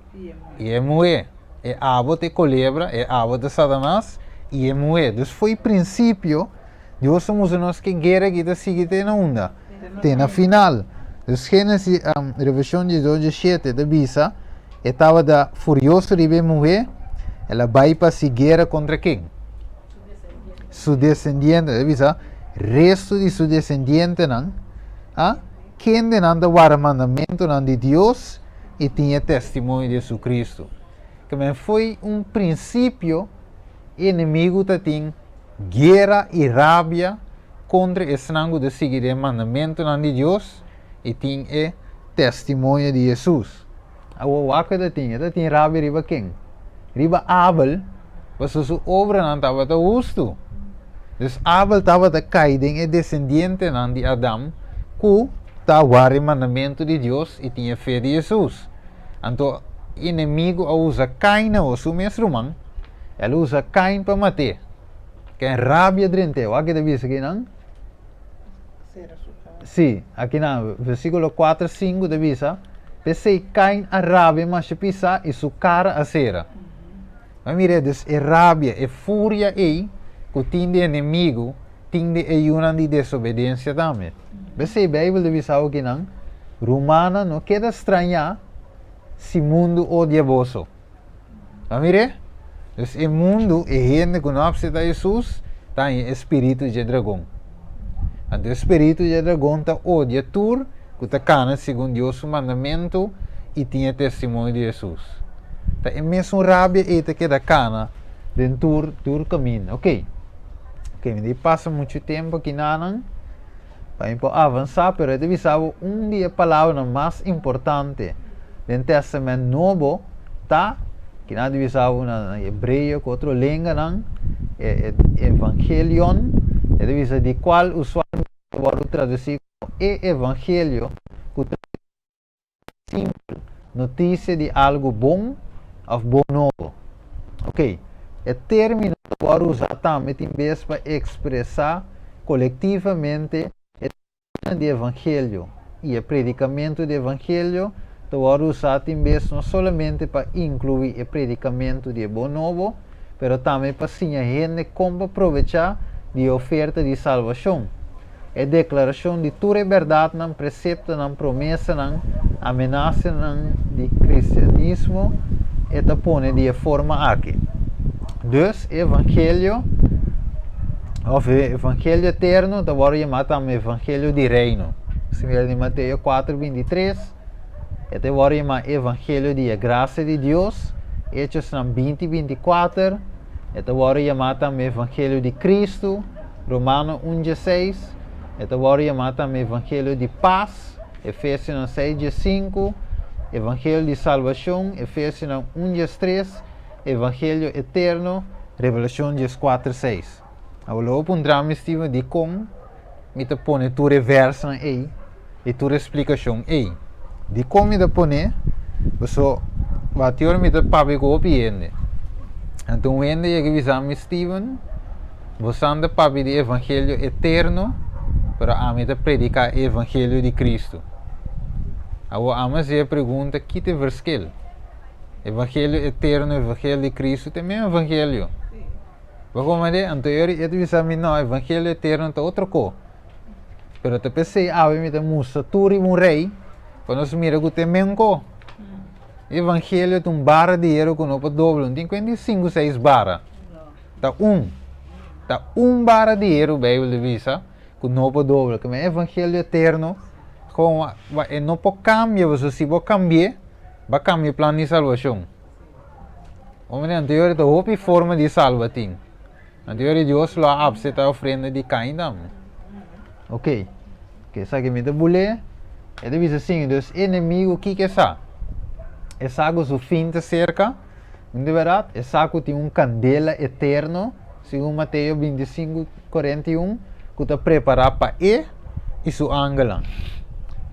Speaker 1: i e muhé. E abo ta e kolebra, e abo ta Satanas i e muhé. Dus fo'i prinsipio Dios a mustra nos ke guera aki ta sigui te na unda? Te na final. Dus Génesis, Revelashon 12 17 ta bisa, e tabata furioso riba e muhé, el a bai pa hasi guera kontra ken? Su desendiente. Ta bisa, resto di su desendientenan, a kendenan ta warda mandamentunan di Dios i tin e testimonio di Jesucristo. Ke men fo'i un prinsipio e enemigu ta tin guera i rabia kontra esnan ku ta sigui den mandamentunan di Dios i tin e testimonio di Jesus. Awor wak ku e ta tin? E ta tin rabia riba ken? Riba Abel, pasobra su obranan tabata hustu. Dus Abel tabata kai den e desendientenan di Adam ku ta wara e mandamentu di Dios i tin e fe di Jesus. Anto enemigu a usa Kain awor, su mes ruman, el a usa Kain pa mat'é. Ken rabia drent'é. Wak ke ta bisa akinan? Sí, akinan, versíkulo 4, 5 ta bisa, P'esei Kain a rabia masha pisá i su kara a sera. Bo a mira, dus e rabia, e furia ei ku tin di enemigu, tin di e yunan di desobedensia tambe. P'esei Beibel ta bisa awo kinan, Rumannan, no keda strañá si mundu odia boso. Bo a mir'é? Dus e mundu, e hende ku no apseptá Hesus, ta haña e spiritu dje dragon. Anto e spiritu dje dragon ta odia tur ku ta kana segun Dios su mandamentu i tin e testimonio di Hesus. Ta e mesun rabia ei ta keda kana den tur tur kaminda. Ok, ok, mi debe pasa muchu tempu aki nanan pa mi por avansá, pero e ta bisa bo un di e palabranan mas importante den Tèstamènt Nobo ta, kinan ta bisa bo na hebreo ku otro lenganan, e evangelion, e ta bisa di kual usualmente ta wòrdu tradusí komo e evangelio, ku ta simpel, notisia di algu bon òf bon nobo. Ok, e término ta wòrdu usá tambe tin bes pa ekspresá kolektivamente e doktrina di evangelio, i e predikamentu di evangelio ta wòrdu usá tin bes no solamente pa inkluí e predikamentu di e bon nobo, pero tambe pa siña hende kon pa probechá di e oferta di salbashon. E deklarashon di tur e bèrdatnan, preseptonan, promesanan, amenasanan di kristianismo e ta pone di e forma aki. Dus, e evangelio, òf e evangelio eterno, ta wòrdu yamá tambe evangelio di reino. Si mira den Mateo 4, 23, e ta wòrdu yamá evangelio di e grasia di Dios. Hechosnan 20, 24, e ta wòrdu yamá tambe evangelio di Kristu. Romano un dieseis, e ta wòrdu yamá tambe evangelio di pas, Efesionan seis diesinku, Evangelio di salbashon, Efesionan 1 13, Evangelio eterno, Revelashon 14 6. Awor lo bo puntra mi, Steven, dikon mi ta pone tur e vèrsnan ei i tur e splikashon ei? Dikon mi ta pone? Pasobra wak ora mi ta papia ku hopi hende. Anto un hende yega bisa mi, Steven, bo san ta papia di evangelio eterno, pero ami ta prediká e evangelio di Kristu. Awor ami a hasi e pregunta, ki ta e verskil? Evangelio eterno, evangelio di Kristu ta e mesmo evangelio. Bo komprendé? Anto e ta bisa mi, no, evangelio eterno ta otro ko. Pero ta p'esei awe mi ta mustra tur riba un rei pa nos mira ku ta e men ko. Evangelio ta un bara di hero ku no por dobla, no tin kuenta di sinku seis bara. Ta un. Ta un bara di hero Beibel ta bisa ku no por dobla. Ku e evangelio eterno kon e no por kambia pasobra si bo kambi'é bo a kambia e plan di salbashon. Hombre anterior ta hopi forma di salba tin. Anterior Dios lo a acepta ofrenda di Cain tambe. Ok. Ok, esaki mi ta bule. E ta bisa sin, dus enemigo kiko e sa? E sa ku su fin ta serka. Di berdad, e sa ku tin un kandela eterno, segun Mateo 25, 41, ku ta prepará pa e i su angelnan.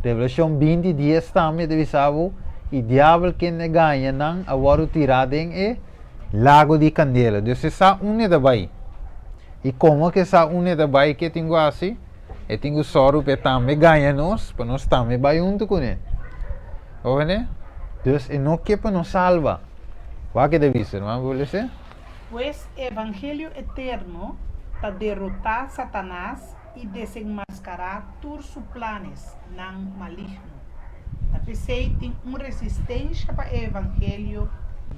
Speaker 1: Revelashon 20, 10 tambe ta bisa bo, I diabel kende gaña nan a wòrdu tirá den e lago di kandela. Dus e sa unda e ta bai. I komo ku e sa unda e ta bai, ke tin ku hasi? E tin ku sòru pa e tambe gaña nos, pa nos tambe bai huntu kuné. Bo wende? Dus e no ke pa nos salba. Wak e ta bisa, ruman, bo lese?
Speaker 2: Pues evangelio eterno ta derotá Satanas i desenmaskará tur su planes nan maligno. Ta p'esei tin un resistensha pa e evangelio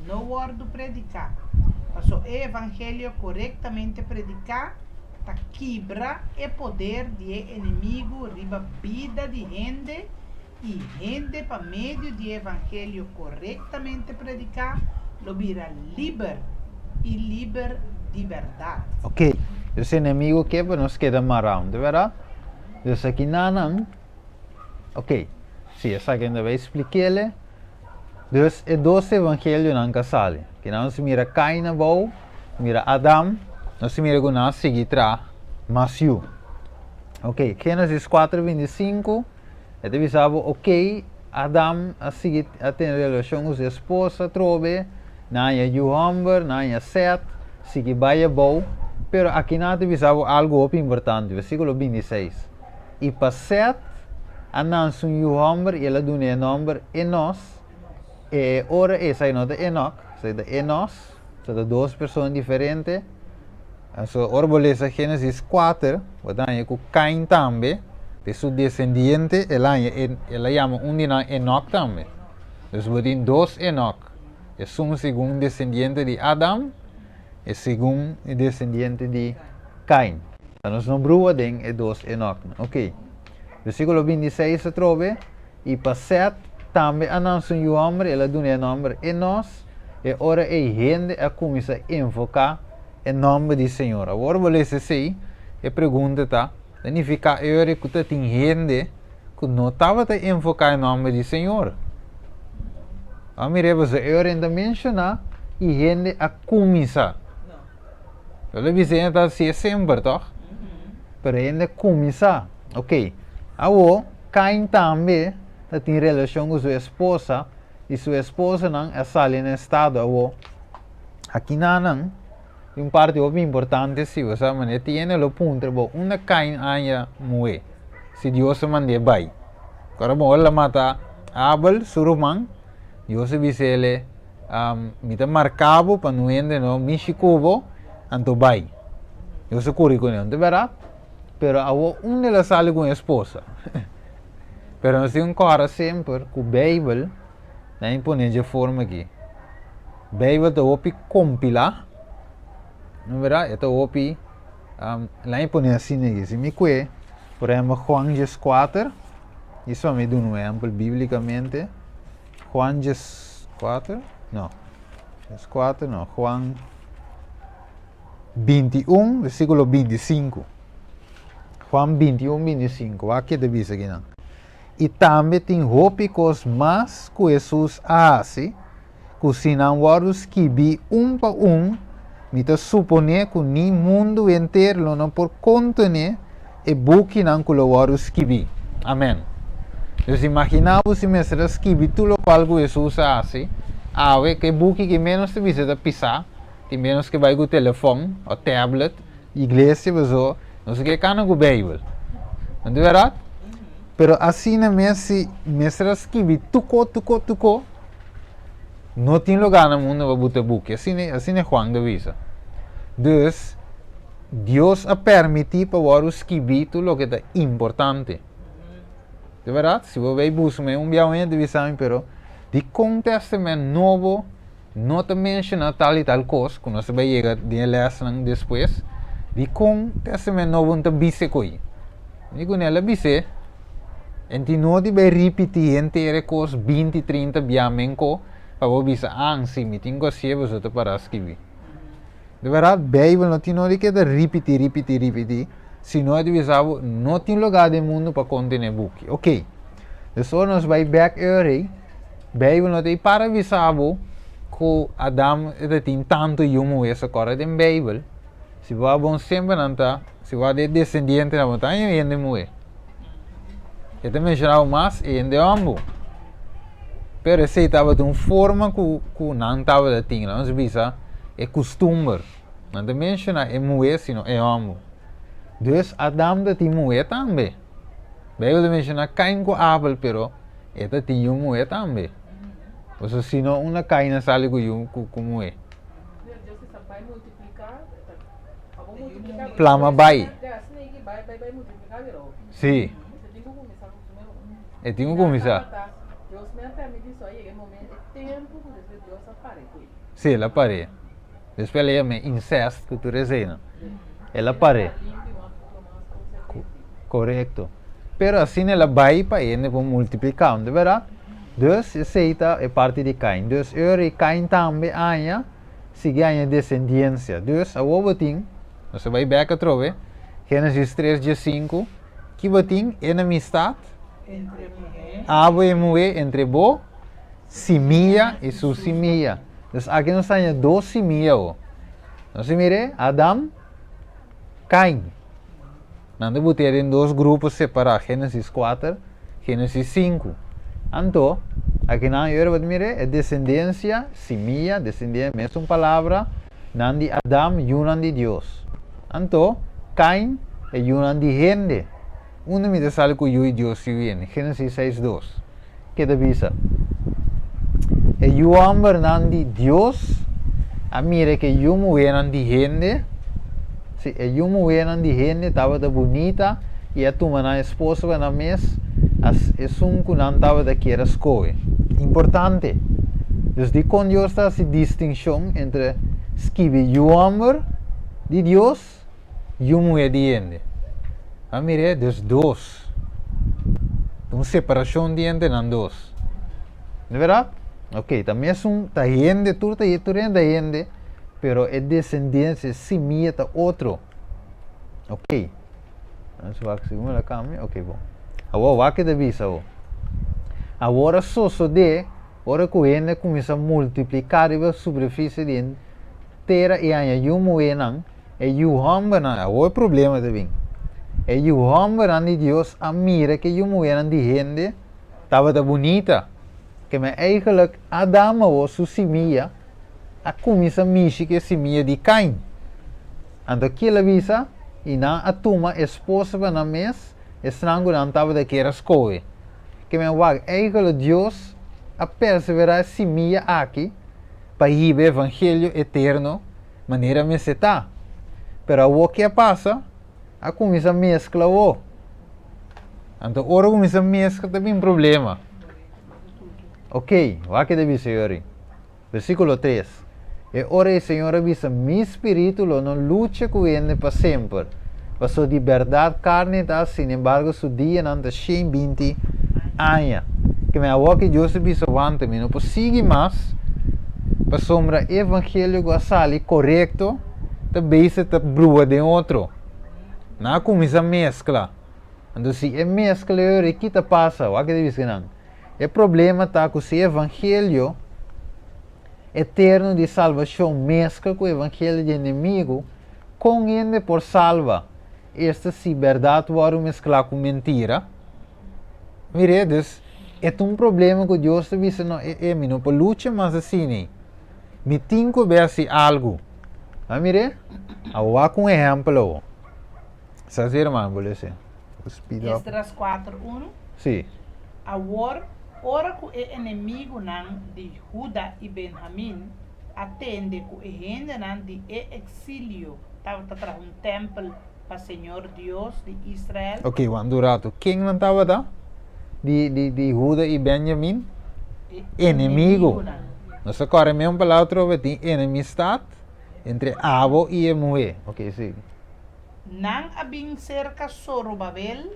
Speaker 2: no wòrdu prediká. Paso e evangelio korektamente prediká ta kibra e poder di e enemigu riba bida di hende i hende pa medio di e evangelio korektamente prediká lo bira liber i liber di bèrdat.
Speaker 1: Ok, dus enemigu ke pa nos keda mará, no ta bèrdat? Dus aki nanan, ok, si esaki nan ta bai splik'el, dus e dos evangelionan ka sali. Kinan nos mira Kain abou, mira Adam, nos mira ku nan a sigui tra mas yu. Ok, Génesis 4, 25, e ta bisa bo, ok, Adam a sigui a tene relashon ku su esposa atrobe, nan haña yu hòmber, nan haña Sèt, sigui bai abou, pero aki nan ta bisa bo algu hopi importante, versíkulo 26, I pa Sèt a nanse un yu hòmber i el a duna e nòmber Enos, e ora esei no ta Enok, esei ta Enos, esei ta dos persona diferente. So ora bo lesa Génesis 4, bo ta haña ku Kain tambe, di su desendiente, el a haña, el a yama un di nan Enok tambe. Dus bo tin dos Enok, esun segun desendiente di Adam, e segun e desendiente di Kain. Ta nos no brua den e dos Enoknan. Ok. Versíkulo 26 atrobe, I pa Sèt tambe a nanse un yu hòmber, el a duna e nòmber Enos. E ora ei hende a kuminsá invoká e nòmber di Señor. Awor bo lesa esei, e pregunta ta, ta nifiká e ora ku ta tin hende ku no tabata invoká e nòmber di Señor? Bo a mira pasobra e ora ei ta menshoná i hende a kuminsá. Lo ta bisa hende ta hasié semper, tòg? Pero hende a kuminsá. Oké, awor Kain tambe ta tin relashon ku su esposa i su esposanan a sali na estado. Awor, akinanan tin un parti hopi importante si bo sa manera tin hende lo puntra bo unda Kain haña muhé si Dios a mand'é bai. Ora bo ora el a mata Abel, su ruman, Dios a bisa el, Mi ta marka bo pa no hende no mishi ku bo, anto bai. Dios a kuri kuné, no ta bèrdat? Pero awor unda el a sali ku un esposa? Pero nos tin un kòrda semper ku Beibel na imponé dje forma aki. Beibel ta hopi kompilá, no bèrdat? E ta hopi, la imponé asina aki. Si mi kue, por ehèmpel, Juan 14, djis pa mi duna un ehèmpel bíblikamente. Juan 14, no, 14 no, Juan 21, versíkulo 25. Juan 21, 25. Wak ke ta bisa akinan. I tambe tin hopi kos mas ku Hesus a hasi, ku si nan wòrdu skibí un pa un, mi ta suponé ku ni mundu henter lo no por kontené e bukinan ku lo wòrdu skibí. Amèn. Dus imaginá bo si mester a skibi tur lokual ku Hesus a hasi awe, ku e buki ki ménos ta bisa ta pisá, tin ménos ke bai ku telefòn òf tablet, iglesia pasobra nos ke kana ku Beibel. No ta bèrdat? Pero asina mes si mester a skibi tuko tuko tuko, no tin lugá na mundu pa buta buki. Asina asina Juan ta bisa. Dus Dios a permití pa wòrdu skibí tur loke ta importante. Ta bèrdat? Si bo bai buska mi un bia un hende ta bisa mi, pero dikon Tèstamènt Nobo no ta menshoná tal i tal kos, ku nos ta bai yega den e lèsnan despues, dikon Tèstamènt Nobo no ta bisa e koi? Mi ku nel a bis'é, En tin no di bai ripití henter e kos 20, 30 bia menko pa bo bisa, ah, si, mi tin ku hasié, boso ta pará skibí. De bèrdat, Beibel no tin no di keda ripití, ripití, ripití, sino e ta bisa bo, no tin lugá den mundu pa kontené buki. Oké, dus ora nos bai bèk e ora ei, Beibel no ta ei para bisa bo ku Adam e ta tin tantu yu muhé, so kòrda den Beibel, si bo a bon semper nan ta, si bo a den desendientenan bo ta haña hende muhé. E ta menshoná bo mas e hende hòmber. Pero esei tabata un forma ku ku nan tabata tin, laga nos bisa e kustumber. Nan ta menshoná e muhé sino e hòmber. Dus Adam ta tin muhé tambe. Beibel ta menshoná Kain ku Abel pero e ta tin yu muhé tambe. Pasobra si no unda Kain a sali ku yu ku muhé? Plama bai. Sí. E tin ku kuminsá. Sí, el a par'é. Despues el a yam'é incest ku tur eseinan. El a par'é. Korekto. Pero asina el a bai pa hende por multipliká, no ta bèrdat? Dus esei ta e parti di Kain. Dus e ora ei Kain tambe haña sigui haña desendiensia. Dus awor bo tin, nos ta bai bèk atrobe, Génesis 3 15, ki bo tin? Enemistat
Speaker 2: Entre muhé.
Speaker 1: Abo i muhé, entre bo simia i su simia. Dus aki nos ta haña dos simia awor. Nos a mir'é, Adam, Kain. Nan ta but'é den dos grupo separá, Génesis 4, Génesis 5. Anto, akinan yo bo ta mir'é, e desendensia, simia, desendensia, mesun palabra, nan di Adam, yunan di Dios. Anto, Kain, e yunan di hende. Unda mi ta sali ku yu di Dios yu hende? Génesis 6, 2. Ke ta bisa? E yu hòmbernan di Dios a mira ku e yu muhénan di hende, sí, e yu muhénan di hende tabata bunita i a tuma nan esposo pa nan mes, as esun ku nan tabata kier a skohe. Importante! Dus dikon Dios ta hasi distinshon entre skibi yu hòmber di Dios Yu muhé di hende. A mir'é dus dos. Ta un separashon di entre nan dos. No bèrdat? Ok, ta mesun, ta hende, tur ta tur hende ta hende, pero e desendensia, e simia ta otro. Ok. Nos wak si mi la kambia. Ok, bon. Awor wak ke ta bisa awor. Awor a sosodé ora ku hende a kuminsá multipliká riba superfisie di tera i haña yu muhénan, e yu hòmbernan, awor e problema ta bin, e yu hòmbernan di Dios a mira ku e yu muhénan di hende tabata bunita, ke men eigentlik Adam awor su simia a kuminsá mishi ku e simia di Kain. Anto kila a bisa, I nan a tuma esposa pa nan mes, esnan ku nan tabata kier a skohe. Ke men wak, eigentlik Dios a perseverá e simia aki, pa hiba e evangelio eterno manera mester ta. Pero awor ke a pasa? A kuminsá meskla awor. Anto ora kuminsá meskla ta bin problema. Ok, wak ke ta bisa yori. Versíkulo 3. E ora ei Señor a bisa, Mi spiritu lo no lucha ku hende pa semper, pasobra di bèrdat karni ta, sinembargo su dianan ta 120 aña. Ke men awor ke Dios a bisa wanta mi no por sigui mas, pasobra e evangelio ku a sali korekto ta bezig ta brua den otro. Nan a kuminsá meskla. Anto si e meskla e ora ki ta pasa? Wak e ta bisa nan. E problema ta ku si evangelio eterno di salbashon meskla ku evangelio di enemigu, kon hende por salba? Esta si bèrdat wòrdu mesklá ku mentira. Mir'é, dus, e ta un problema ku Dios ta bisa, no, e, e, mi no por lucha mas asina. Mi tin ku bai hasi algu. A mir'é? Awor wak un ehèmpel awor. Sa si hermano bo lesa?
Speaker 2: Speed up. Esdras 4, 1.
Speaker 1: Sí.
Speaker 2: Awor, ora ku e enemigunan di Huda i Benhamin a tende ku e hendenan di e eksilio tabata traha un tèmpel pa señor Dios di Israel.
Speaker 1: Ok, wak un ratu. Ken nan tabata di, di, di Huda i Benjamin?
Speaker 2: E
Speaker 1: Enemigu.
Speaker 2: enemigunan.
Speaker 1: Nos ta kòrda mes un palabra atrobe, tin enemistat entre abo i e muhé. Ok, sigui.
Speaker 2: Nan a bin serka Zorobabel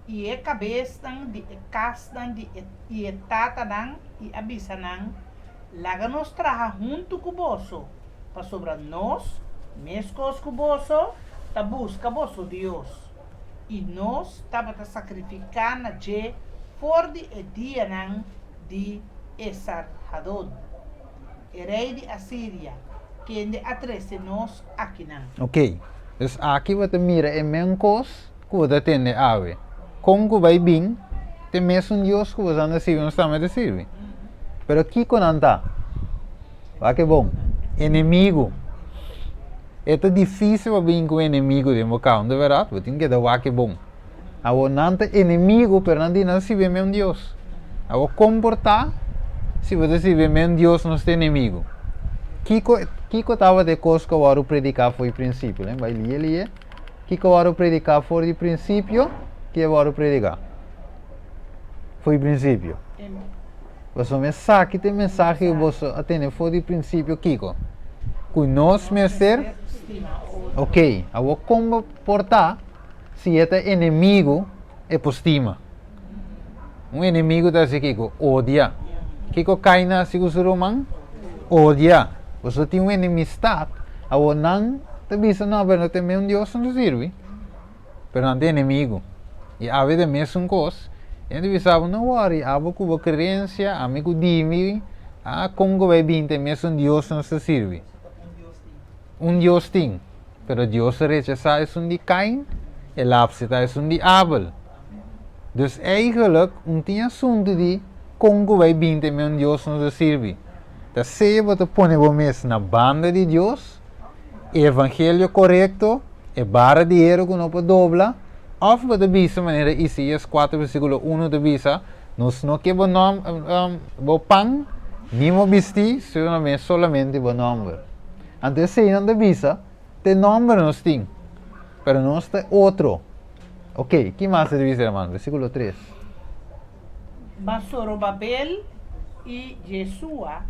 Speaker 2: i e kabesnan di e kasnan di e i e tatanan i a bisa nan, Laga nos traha huntu ku boso, pasobra nos, meskos ku boso, ta buska boso Dios, i nos tabata sakrifiká na dje for di e dianan di Esarhadon, e rei di Asiria, kende a trese nos akinan.
Speaker 1: Ok, dus aki bo ta mira e men kos ku bo ta tende awe. Kon ku bai bin, ta e mesun Dios ku boso anda sirbi, nos tambe ta sirbi. Pero kiko nan ta? Wak e bon, enemigu. E ta difísil pa bin ku enemigu den bo kau, no ta bèrdat? Bo tin keda wak e bon. Awor nan ta enemigu, pero nan di nan sirbi e mesun Dios. Awor kon por ta si bo ta sirbi e mesun Dios nos ta enemigu? Kiko kiko tabata e kos ku a wòrdu prediká for di prinsipio? Len bai lie lie. Kiko a wòrdu prediká for di prinsipio? Ke a wòrdu prediká for di prinsipio? Pasobra esaki ta e mensahe ku boso a tene for di prinsipio kiko? Ku nos mester Ok, awor kon bo por ta si e ta enemigu e por stima? Un enemigu ta hasi kiko? Odia. Kiko Kain a hasi ku su ruman? Odia. Boso tin un enemistat. Awor nan ta bisa, No, pero no ta e mesun Dios nos ta sirbi. Pero nan ta enemigu. I awe ta e mesun kos. Hende bisa bo, No wòri, abo ku bo kerensia, ami ku di mi, ah, kon ku bai bin ta e mesun Dios nos ta sirbi? Un Dios tin. Pero Dios a rechasá esun di Kain, el a apseptá esun di Abel. Dus eigenlijk un tin asuntu di kon ku bai bin ta e mesun Dios nos ta sirbi. Ta sea bo ta pone bo mes na banda di Dios, e evangelio korekto, e bara di heru ku no por dobla, òf bo ta bisa manera Isaías 4 versíkulo 1 ta bisa, Nos no ke bo nòm, bo pan, ni bo bistí, sino solamente bo nòmber. Anto eseinan ta bisa, Te nòmber nos tin, pero nos ta otro. Ok, ki mas ta bisa, hermano? Versíkulo 3.
Speaker 2: Ma Zorobabel i Jesua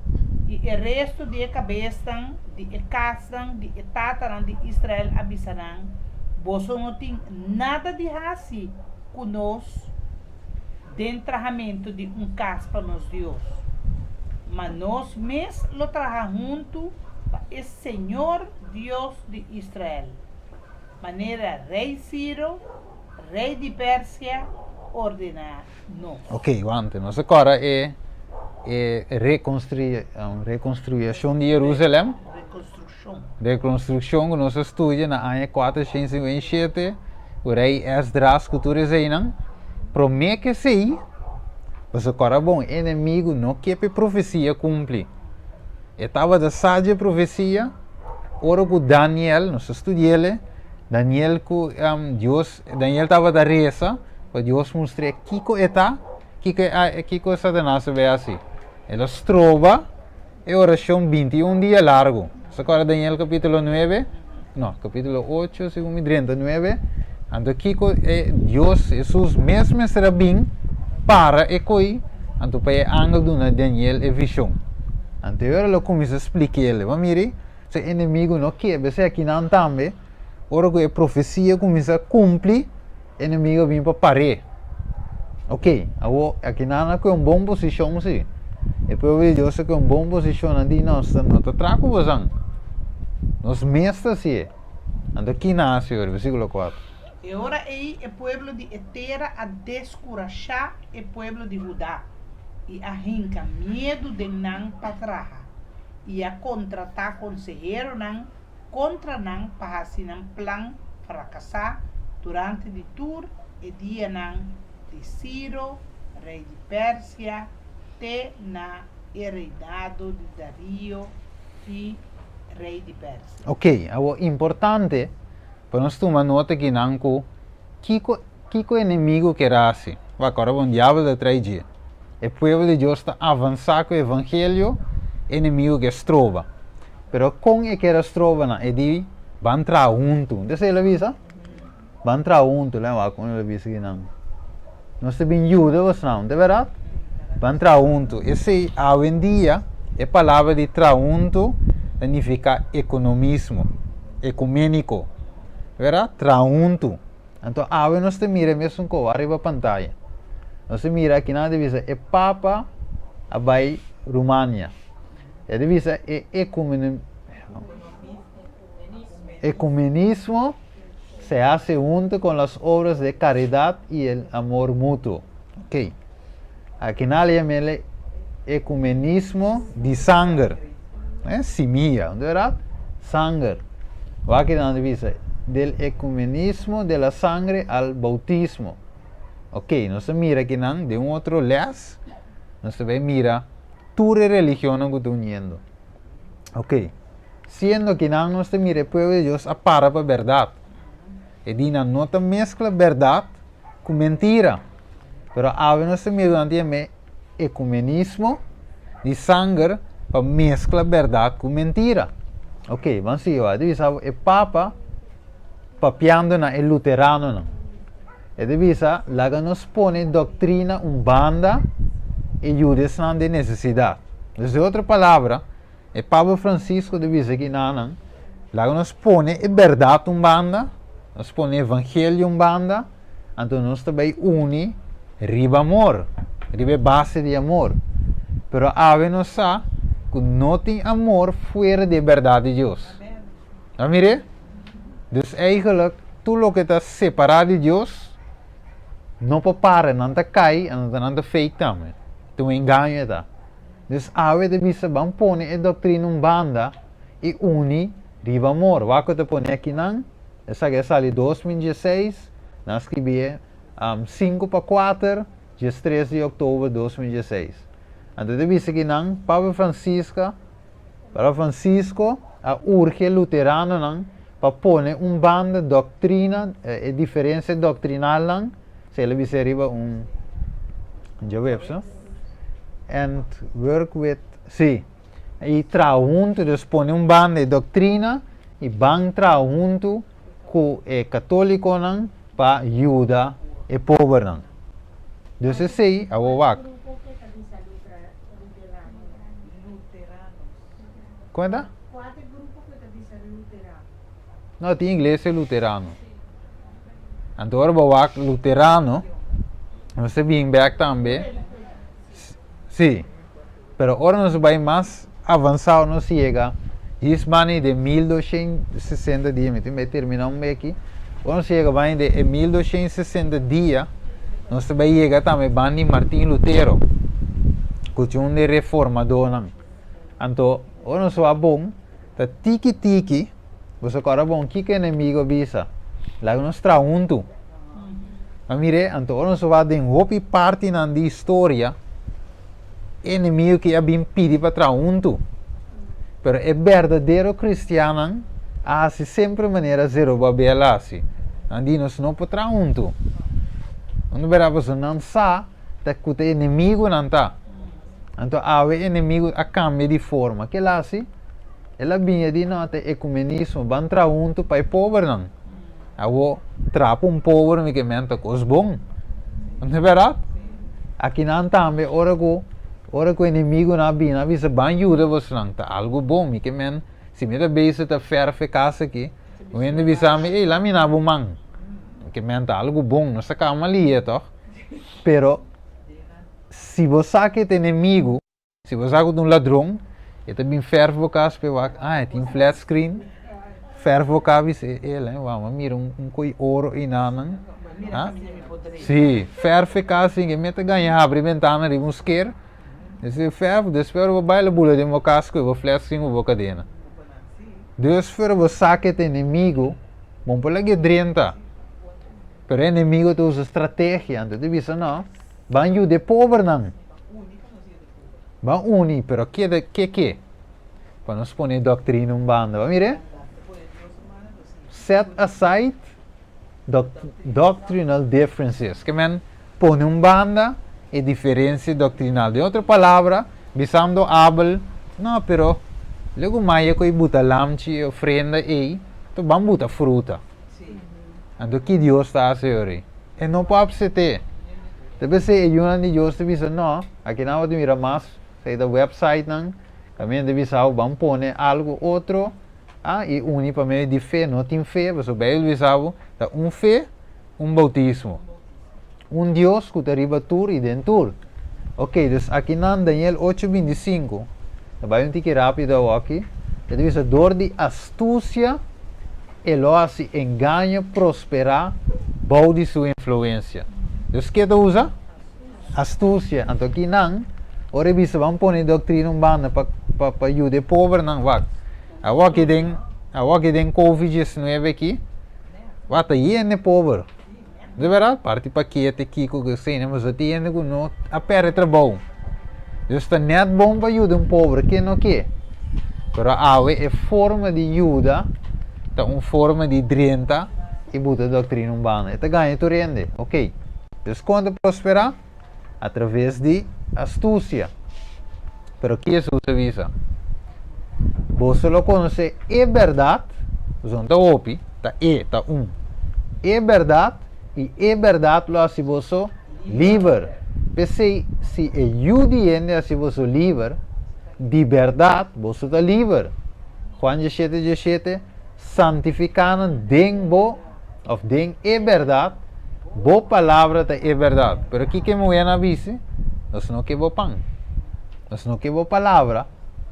Speaker 2: i e restu di e kabesnan di e kasnan di e tatanan di Israel a bisa nan, Boso no tin nada di hasi ku nos den trahamentu di un kas pa nos Dios, ma nos mes lo traha huntu pa e Señor Dios di Israel, manera Rei Siro, rei di Persia, ordená nos.
Speaker 1: Ok, wante, nos a kòrda e e rekonstrui rekonstruashon di Jerusalèm.
Speaker 2: Rekonstrukshon.
Speaker 1: Rekonstrukshon ku nos a studia na aña 457, ku rei Esdras ku tur eseinan. Promé ku esei, pasobra kòrda bon, e enemigu no ke pa e profesia kumpli. E tabata sa dje profesia ora ku Daniel, nos a studi'el, Daniel ku Dios, Daniel tabata resa pa Dios mustr'é kiko e ta, kiko e kiko Satanas a bai hasi. El a stroba e orashon 21 dia largu. Nos a kòrda Daniel kapítulo 9, no, kapítulo 8, segun mi drenta 9. Anto kiko e Dios, Hesus mes mester a bin para e koi, anto pa e angel duna Daniel e vishon. Anto e ora lo kuminsá splik'el, bo a mira, su enemigu no ke, p'esei akinan tambe, ora ku e profesia kuminsá kumpli, enemigu a bin pa par'é. Ok, awor akinan a kohe un bon posishon si. E pueblo di Dios a kohe un bon posishon, nan di, nos no ta traha ku bosan, nos mes ta hasié. Anto ki nan a hasi ora? Versíkulo 4.
Speaker 2: E ora ei e pueblo di e tera a deskurashá e pueblo di Hudá i a hinka miedu den nan pa traha, i a kontratá konseheronan kontra nan pa hasi nan plan frakasá durante di tur e dianan di Siro, rei di Persia, te na e reinado di Dario I, rei di Persia.
Speaker 1: Oké, awor importante pa nos tuma nota akinan ku kiko kiko enemigu ker hasi. Wak, ora bon diabel ta trai dje. E pueblo di Dios ta avansá ku evangelio, enemigu ke stroba. Pero kon e ker a stroba nan? E di, Ban traha huntu. Entonces el a bisa, Ban traha huntu. Lei wak kon el a bisa kinan. Nos ta bin yuda bosnan, ta bèrdat? Ban traha huntu. Esei awendia e palabra di traha huntu ta nifiká ekonomismo, ekuméniko. Ta bèrdat? Traha huntu. Anto awe nos ta mira e mesun kos ariba pantaya. Nos ta mira akinan ta bisa e papa a bai Rumania. E ta bisa e ecumenismo se hace hunto con las obras de caridad y el amor mutuo. Ok. Akinan le yam'e ecumenismo di sanger. Eh, simia, no verdad? Sanger. Wak nan ta bisa, del ecumenismo de la sangre al bautismo. Ok, nos ta mira akinan den un otro les, nos ta bay mira tur e religionnan ku ta uniendo. Ok, siendo kinan nos ta mira e pueblo di Dios a para pa bèrdat. E di nan no ta meskla bèrdat ku mentira. Pero awe nos ta mira durante e ekumenismo di sanger pa meskla bèrdat ku mentira. Ok, ban sigui wak. E ta bisa e papa papiando na e luteranonan. E ta bisa, laga nos pone doktrina un banda i yuda esnan den nesesidat. Dus den otro palabra, e Papa Francisco ta bisa kinanan, laga nos pone e bèrdat un banda, nos pone evangelio un banda, anto nos ta bai uni riba amor, riba e base di amor. Pero awe nos sa ku no tin amor fuera di e bèrdat di Dios. A mir'é? Dus eigenlijk tur loke ta separá di Dios no por para, nan ta kai, anto nan ta fake tambe. Ta un engaño e ta. Dus awe ta bisa ban pone e doktrina un banda i uni riba amor. Wak ku ta pone akinan, esaki a sali 2016, nan a skribié 3:55, 13 di òktober 2016. Anto ta bisa kinan Papa Francisca Papa Francisco a urgi e luteranonan pa pone un banda doctrina, e diferencia doctrinalnan, si el a bisa riba un djaweps, no? And work with, si, y traha hunto, dus pone un banda e doctrina y ban traha hunto cu e catoliconan pa yuda e pobernan. Dus esey awor wak. Kon ta? No, tin iglesia luterano. Anto ora bo wak luterano, nos ta bin bek tambe. Sí. Pero ora nos bai mas avansado nos yega his bani den 1260 dia, mi tin bai termina un beki. Ora nos yega bani den e 1260 dia, nos ta bai yega tambe bani Martin Lutero, ku tin un di e reformadónan. Anto, ora nos wak bon, ta tiki tiki, boso kòrda bon kiko enemigo a bisa, laga nos traha huntu. Ma mire, anto ora nos wak den hopi partinan di historia, e enemigo ki a bin pidi pa traha huntu. Pero e berdadero kristiannan a hasi semper manera Zerubabel a hasi. Nan di, Nos no por traha huntu. Nan berdad pasobra nan sa ta ku ta enemigunan ta. Anto awe e enemigu a kambia di forma. Ke el a hasi? El a bini a di, No, ta ekumenismo, ban traha huntu pa e pobernan. Awo, traha pa un pober mi ke men ta kos bon. No ta bèrdat? Akinan tambe ora ku ora ku enemigunan a bini a bisa ban yuda bosnan, ta algu bon. Mi ke men, si mi ta bezig ta fèrf e kas aki, un hende bisa mi, ey, lami na bo man. Mi ke men ta algu bon, nos ta kaba malia tòg. Pero si bo sa ku e ta enemigu, Si bo sa ku ta un ladron, e ta bin fèrf bo kas p'e wak, ah, e tin flat screen. Fèrf bo kabes e el, eh, wou, mira un koi oro einanan.
Speaker 2: Mira kaminda mi por drei.
Speaker 1: Sí, fèrf e kas sin e mester gaña habri bentana riba un sker. Ese fèrf, despues bo bai lo bula den bo kas ku e bo fles sin ku bo kadena. Dus for bo sa ke ta enemigo, bo no por laga e drenta. Pero e enemigo ta usa strategia, anto ta bisa no, ban yuda e pobernan. Ban uni, pero keda ke ke? Pa nos pone e doctrina un banda. Bo mira? Set aside doctrinal differences. Ke men pone un banda e diferencia doctrinal. Den otro palabra, bisando Abel, no, pero lego maya ku e buta lamchi e ofrenda ei, to ban buta fruta. Anto ki Dios ta hasi ori? E no por apsete. Ta p'esei e yunan di Dios ta bisa, no, aki nan bo ta mira mas, esei ta websitenan, kaminda ta bisa bo ban pone algu otro, ah, i uni pa medio di fe, no tin fe, pasobra Beibel bisa bo, ta un fe, un boutismo. Un Dios ku ta riba tur i den tur. Ok, dus akinan Daniel ocho 25, ta bai un tiki rápido awoki, e ta bisa dor di astusia e lo hasi engaño prosperá bou di su influensia. Dus ke ta usa? Astusia. Anto akinan, ora e bisa ban pone doktrina un banda pa pa pa yuda e pobernan, wak, awoki den awoki den covid 19 aki, wak ta yen e pober. De berdad, parti pakete, kiko, ku esei, mas tin hende ku no a perde trabou. Dus ta net bon pa yuda un pober, ke no ke. Pero awe e forma di yuda ta un forma di drenta i buta doktrina un banda. E ta gaña tur hende, ok. Dus kon ta prosperá? A traves di astusia. Pero ki Hesus a bisa? Boso lo konosé e bèrdat, boso no ta hopi, ta e, ta un, e bèrdat, i e bèrdat lo hasi boso liber. P'esei, si e Yu di hende hasi boso liber, di bèrdat boso ta liber. Juan 17, 17, Santifiká nan den bo Of den e bèrdat, bo palabra ta e bèrdat. Pero kiko e muhé a bisa? Nos no ke bo pan. Nos no ke bo palabra.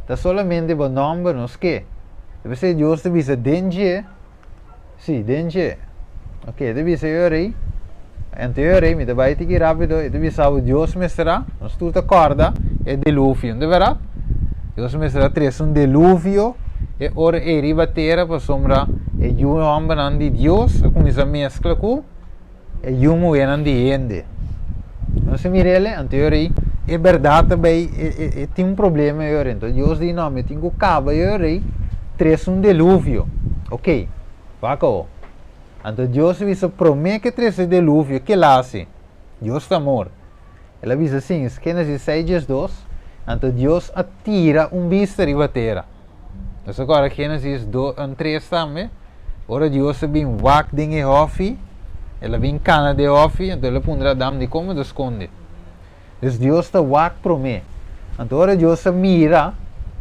Speaker 1: Ta solamente bo nòmber nos ke. Ta p'esei Dios ta bisa den dje, sí, den dje. Ok, e ta bisa e ora ei, anto e ora ei, mi ta bai tiki rápido, e ta bisa bo Dios mester a, nos tur ta kòrda e deluvio, no ta bèrdat? Dios mester a trese un deluvio e ora ei riba tera pasobra e yu hòmbernan di Dios a kuminsá meskla ku e yu muhénan di hende. Nos a mira el, anto e ora ei e bèrdat ta bai, e tin un problema e ora ei. Anto Dios di, No, mi tin ku kaba e ora ei trese un deluvio. Oké, wak awor. Anto Dios a bisa promé ku e trese e deluvio, kila hasi? Dios ta amor. El a bisa asin, Génesis 6, 12, Anto Dios a tira un bista riba tera. Nos a kòrda Génesis 3 tambe, ora Dios a bin wak den e hòfi, el a bin kana den e hòfi, anto el a puntra Adam, Dikon bo ta skonde? Dus Dios ta wak promé. Anto ora Dios a mira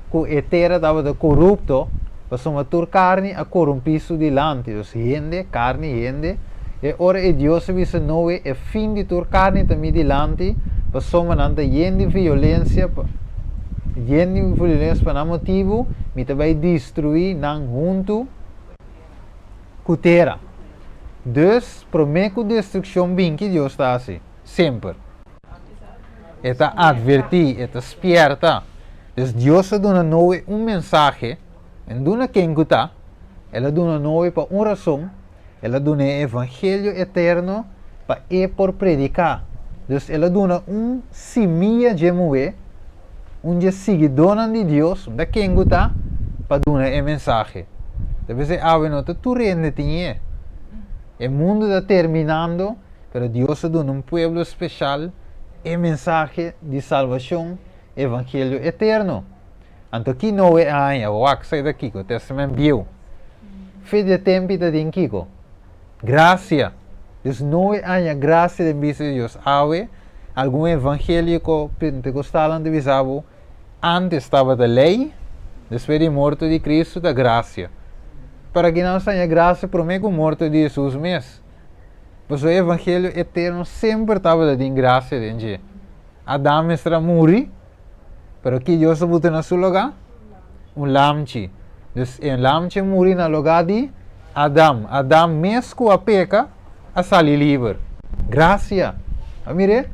Speaker 1: ku e tera tabata korupto, pasobra tur karni a korumpí su dilanti, dus hende, karni, hende, e ora ei Dios a bisa Noe, E fin di tur karni ta mi dilanti, pasobra nan ta yen di violensia, yen di violensia pa nan motibu, mi ta bai destruí nan huntu ku tera. Dus, promé ku destrukshon bin, ki Dios ta hasi? Semper. E ta advertí, e ta spièrta. Dus Dios a duna Noe un mensahe, e no duna ken ku ta, el a duna Noe pa un rason, el a duna e evangelio eterno pa e por prediká. Dus el a duna un simia dje muhé, un dje siguidónan di Dios, no ta ken ku ta, pa duna e mensahe. Ta p'esei awe no ta tur hende tin e. E mundu ta terminando. Pero Dios a duna un pueblo special e mensahe di salvacion, evangelio eterno. Anto ki Noe a haña? Wak sa ta kiko? Testament Bieu. Fe di e tempi ta den kiko? Gracia. Dus Noe a haña gracia den bista di Dios. Awe, algun evangelico pentecostalnan ta bisa bo, antes tabata ley, despues di morto di Cristo ta gracia. Para ki nan haña gracia prome ku morto di Jesus mes? Pasobra e evangelio eterno semper tabata tin gracia den dje. Adam mester a muri, pero ki Dios a buta na su lugá? Un lamchi. Dus e lamchi a muri na lugá di Adam. Adam mes ku a peka a sali liber. Grasia. A mir'é?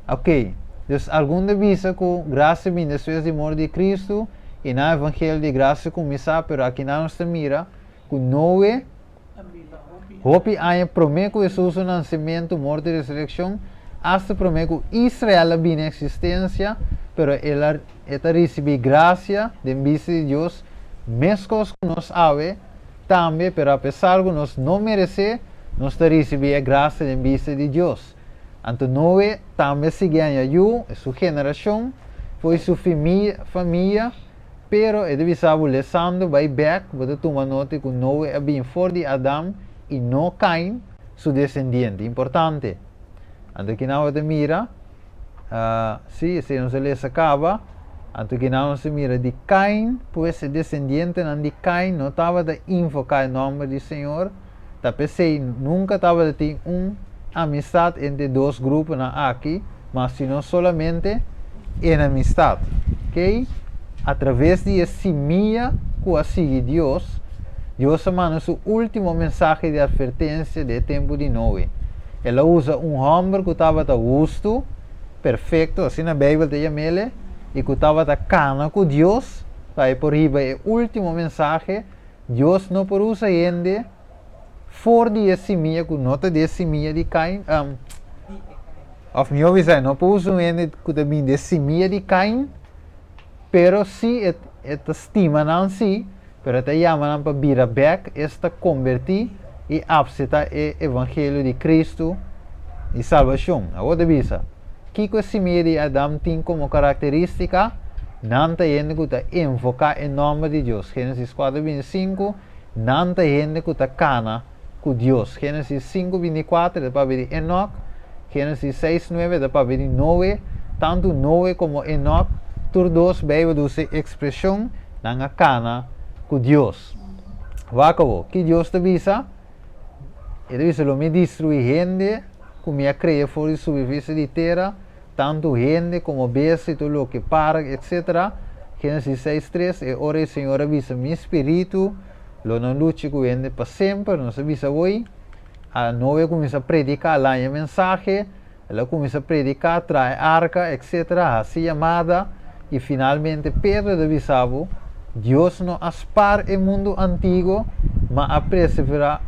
Speaker 1: Ok. Dus algun ta bisa ku grasia bin despues di morto di Kristu i nan evangelio di grasia kuminsá, pero akinan nos ta mira ku Noe hopi aña promé ku Hesus su nansementu, morto i resurekshon, asta promé ku Israel a bini eksistensia, pero el a e ta risibí grasia den bista di Dios meskos ku nos awe tambe, pero apesar ku nos no meresé, nos ta risibí e grasia den bista di Dios. Anto Noe tambe a sigui haña yu, su generashon, fo'i su famia, pero e ta bisa bo lesando bai bèk, bo ta tuma nota ku Noe a bin for di Adam i no Kain, su desendiente. Importante! Anto kinan bo ta mira? Sí, esei nos a lesa kaba. Anto kinan nos ta mira di Kain, pues e desendientenan di Kain no tabata invoká e nòmber di Señor, Ta p'esei nunka tabata tin un amistat entre e dos gruponan aki, ma sino solamente enemistat. Kei? Atraves di e simia ku a sigui Dios, Dios a manda su último mensahe di atvertensia den e tempu di Noe. El a usa un hòmber ku tabata hustu, perfekto, asina Beibel ta yam'el, i ku tabata kana ku Dios pa e por hiba e último mensahe. Dios no por usa hende for di e simia ku no ta di e simia di Kain, òf mihó bisa e no por usa un hende ku ta bini di e simia di Kain, pero si e e ta stima nan si, pero e ta yama nan pa bira bèk, es ta kombertí i apseptá e evangelio di Kristu di salbashon. Awor ta bisa, kiko e simia di Adam tin komo karakterístika? Nan ta hende ku ta enfoká e nòmber di Dios, Génesis kuater 25, Nan ta hende ku ta kana ku Dios, Génesis sinku 24 ta papia di Enòk, Génesis seis nuebe ta papia di Noe. Tantu Noe komo Enòk, tur dos Beibel ta usa e ekspreshon nan a kana ku Dios. Wak awor, ki Dios ta bisa? E ta bisa, Lo mi destruí hende ku mi a krea for di superfisie di tera, tantu hende komo bestia i tur loke para, etsetera. Génesis seis tres, E ora ei Señor a bisa, Mi spiritu lo no lucha ku hende pa semper. Nos a bisa awor, a Noe a kuminsá prediká, laña mensahe, el a kuminsá prediká, traha e arka, etsetera, hasi yamada, i finalmente Pedro ta bisa bo, Dios no a spar e mundu antiguo, ma a preservá,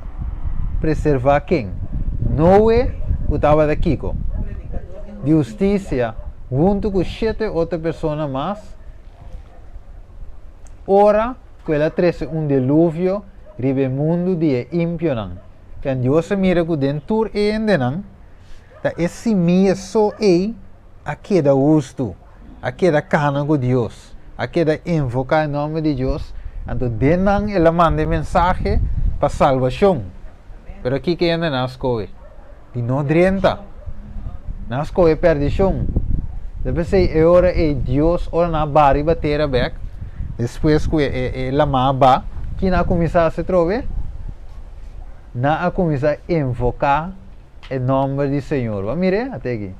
Speaker 1: preservá ken? Noe, ku tabata kiko? Di hustisia, huntu ku shete otro persona mas, ora ku el a trese un deluvio riba e mundu di e impionan. Ken Dios a mira ku den tur e hendenan, ta e simia so ei a keda hustu, a keda kana ku Dios, a keda invoká e nòmber di Dios, anto den nan el a manda e mensahe pa salbashon. Pero kiko e hendenan a skohe? Di no drenta. Nan a skohe pèrdishon. Ta p'esei e ora ei Dios, ora nan a baha riba tera bèk, despues ku e lamá a baha, ki nan a kuminsá hasi atrobe? Nan a kuminsá invoká e nòmber di Señor. Bo a mir'é? Ate aki.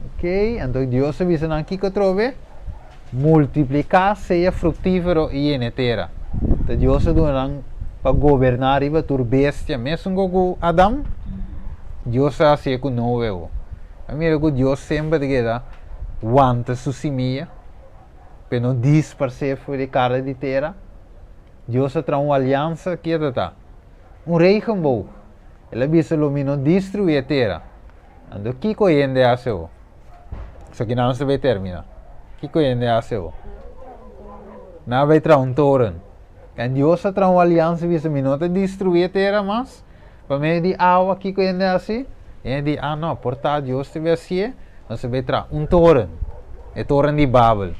Speaker 1: Ok, anto Dios a bisa nan kiko atrobe? Multipliká, sea fruktífero i yena e tera. Anto Dios a duna nan pa goberná riba tur bestia, mesun ku Adam, Dios a hasié ku Noe. Bo a mira ku Dios semper ta keda wanta su simia pa e no disparsé for di kara di tera. Dios a traha un aliansa, kier ta ta? Un regenboog. El a bisa lo mi no destruí e tera. Anto kiko hende hasi awo? Esaki nan nos ta bay termina. Kiko hende hasi awo? Nan a bay traha un toren. En Dios a traha un aliansa y bisa mi no ta destruí e tera mas pa medio di awa. Kiko hende hasi? Hende di ah no, por ta Dios ta bay hasié, nos ta bay traha un toren, e toren di Babel.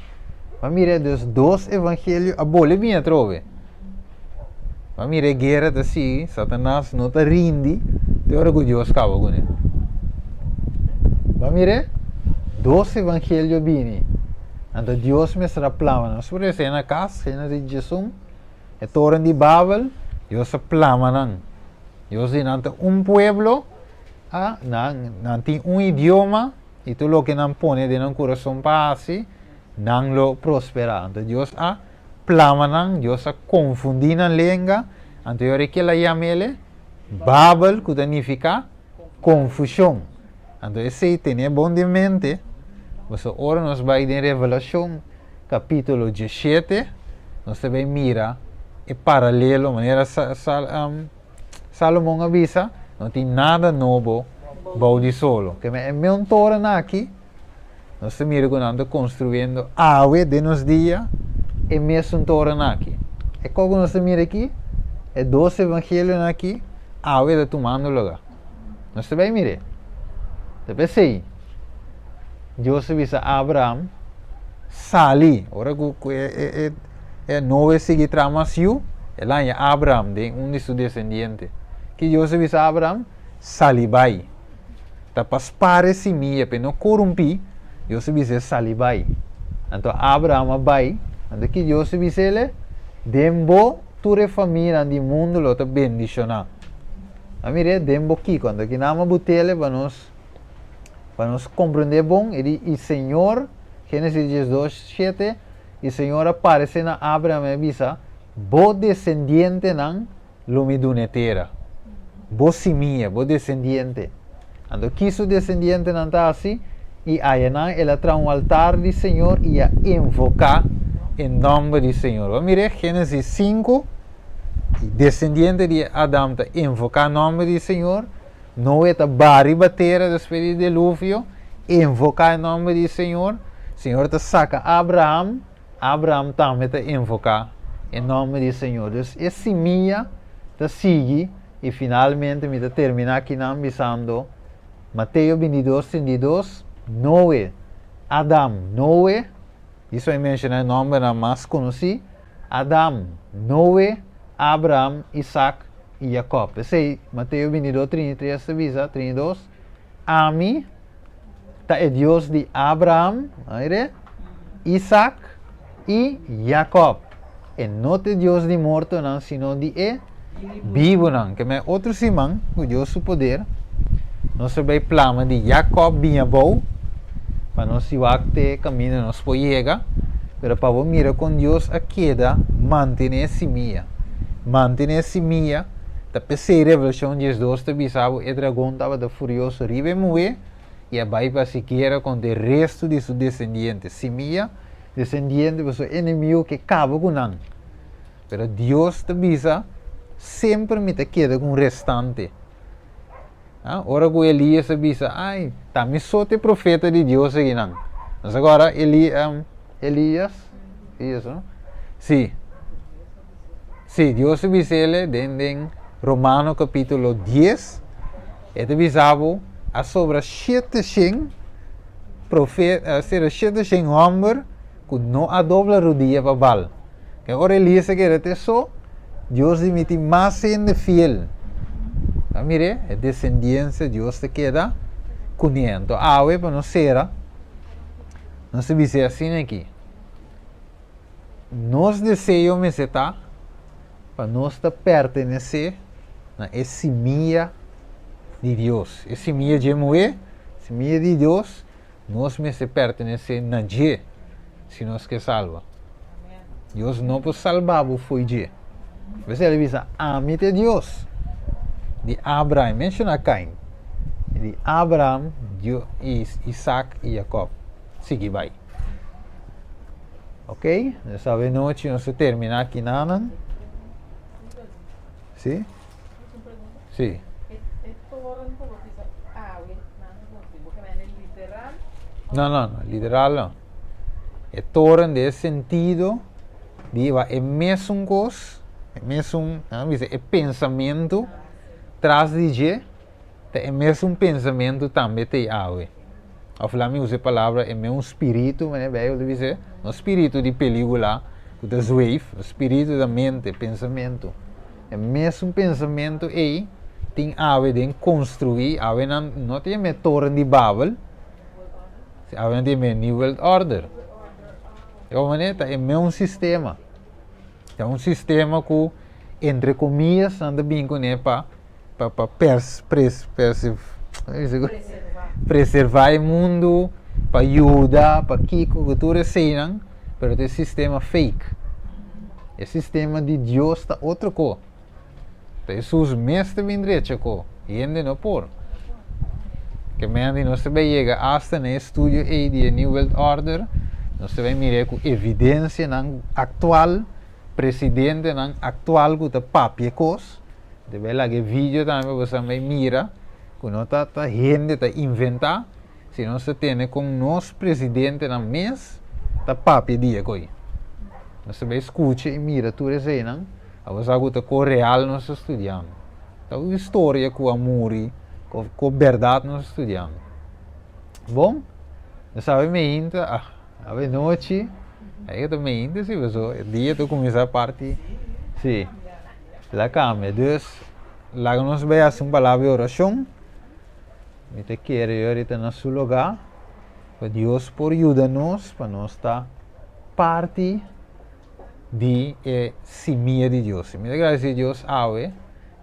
Speaker 1: Bo a mira dus dos evangelio a bole bin atrobe. Bo a mira e guera ta sigui, Satanas no ta rindi te ora ku Dios kaba kuné. Bo a mira? Dos evangelio bini. Anto Dios mester a plama nan. Nos por esei na kas, Génesis 11, e toren di Babel, Dios a plama nan. Dios di nan ta un pueblo, ah, nan, nan tin un idioma, i tur loke nan pone den nan kurason pa hasi, nan lo prosperá. Anto Dios a. plama nan, Dios a konfundí nan lenga, anto e ora ke el a yama el Babel, ku ta nifiká konfushon. Anto esei tene bon den mente, pasobra ora nos bai den Revelashon kapítulo 17, nos ta bai mira e paralelo, manera Salomon a bisa, no tin nada nobo bou di solo. Ke men e meun toren aki, nos ta mira ku nan ta konstruyendo awe den nos dia e mesun toren aki. E kos ku nos ta mira aki, e dos evangelionan aki, awe ta tumando lugá. Nos ta bai mir'é. Ta p'esei, Dios a bisa Abraham, Sali. Ora ku ku e e e e Noe sigui traha mas yu, el a haña Abraham den un di su desendiente. Ki Dios a bisa Abraham? Sali bai. Ta pa spar e simia, p'e no korumpí, Dios a bis'é, Sali bai. Anto Abraham a bai. Anto ki Dios a bis'é? Den bo tur e famianan di mundu lo ta bendishoná. A mir'é den bo kiko. Anto ki nan a but'ele pa nos pa nos komprendé bon, e di, I Señor, Génesis 12, 7, i Señor a paresé na Abraham i a bisa, Bo desendientenan lo mi duna e tera. Bo simia, bo desendiente. Anto ki su desendientenan ta hasi? I ayanan el a traha un altar di Señor i a invoká e nòmber di Señor. Bo a mir'é? Génesis 5. Desendiente di Adam ta invoká nòmber di Señor, Noe ta baha riba tera despues di deluvio, invoká e nòmber di Señor, Señor ta saka Abraham, Abraham tambe ta invoká e nòmber di Señor. Dus e simia ta sigui i finalmente mi ta terminá akinan bisando Mateo 22, 32, Noe, Adam, Noe, Diso e menshoná e nòmbernan mas konosí, Adam, Noe, Abraham, Isak i Jakòb. P'esei, Mateo 22, 33 ta bisa, 32, Ami ta e Dios di Abraham, oire, Isak i Jakòb. E no ta e Dios di mortonan, sino di e bibunan. Ke men otro siman, ku Dios su poder, nos ta bai plama di Jakòb bin abou, pa nos si wak te kaminda nos por yega, pero pa bo mira kon Dios a keda mantené e simia. Mantené e simia, ta p'esei Revelashon 12 ta bisa bo e dragon tabata furioso riba e muhé i a bai pa hasi guera kontra e restu di su desendiente. Simia, desendiente, pasobra e enemigu ke kaba ku nan. Pero Dios ta bisa, Semper mi ta keda ku un restante. Ah, ora ku Elías a bisa, Ai, ta mi so ta e profeta di Dios akinan. Nos agora Eli, um, Elías, Elías, no? Sí. Sí, Dios a bisa ele den, den Romano capítulo 10, e ta bisa bo, a sobra 700 profeta, a 700 homber ku no a dobla rudia pa Baal. E ora Elías a kere te so, Dios di mi tin mas hende fiel. A mir'é, e desendiensia Dios ta keda kuné. Anto awe pa nos sera, nos ta bis'é asina aki, Nos deseo mester ta pa nos ta pertenesé na e simia di Dios. E simia dje muhé, simia di Dios, Nos mester pertenesé na dje si nos ke salba. Dios no por salba bo fo'i dje. P'esei el a bisa, Ami ta e Dios di Abraham. E menshoná Kain. Di Abraham, Isak i Jakòb. Sigui bai. Ok, nos awe nochi nos ta terminá akinanan. Sí? Sí. No, no, no, literal no. E toren den e sentido di wa e mesun kos, e mesun, nan bisa e pensamentu tras di dje ta e mesun pensamentu tambe t'ei awe. Of laat mi usa e palabra e meun spiritu, manera Bijbel ta bisa, no spiritu di pelicula ku ta zweef, spiritu ta mente, pensamentu. E mesun pensamentu ei tin awe den konstruí, awe nan no ta yama e toren di Babel, awe nan ta yama e New World Order. Di otra manera ta e meun sistema. Ta un sistema ku entre komiyas nan ta bin kuné pa pa pa pers pres perse preservá e mundu, pa yuda, pa kiko, ku tur eseinan, pero ta e sistema fake. E sistema di Dios ta otro ko. Ta Hesus mes ta bin drecha ko, hende no por. Ke men di nos ta bai yega asta na e estudio ei di e New World Order, nos ta bai mira ku evidensianan aktual, presidentenan aktual ku ta papia kos, ta bai laga e video tambe pa boso bai mira ku no ta ta hende ta inventá, Si nos ta tene kon nos presidentenan mes ta papia dia ku ei. Nos ta bai skucha i mira tur eseinan, abo sa ku ta ko real nos ta studiando. Ta un historia ku a muri, ko bèrdat nos ta studiando. Bon, nos sabe meinta, ah, awe nochi, ei ta meinta si paso e dia ta kuminsá parti, si, la kambia. Dus, laga nos bai hasi un palabra di orashon. Mi ta kere ahorita na su lugá pa Dios por yuda nos pa nos ta parti di e simia di Dios. Mi ta gradesí Dios awe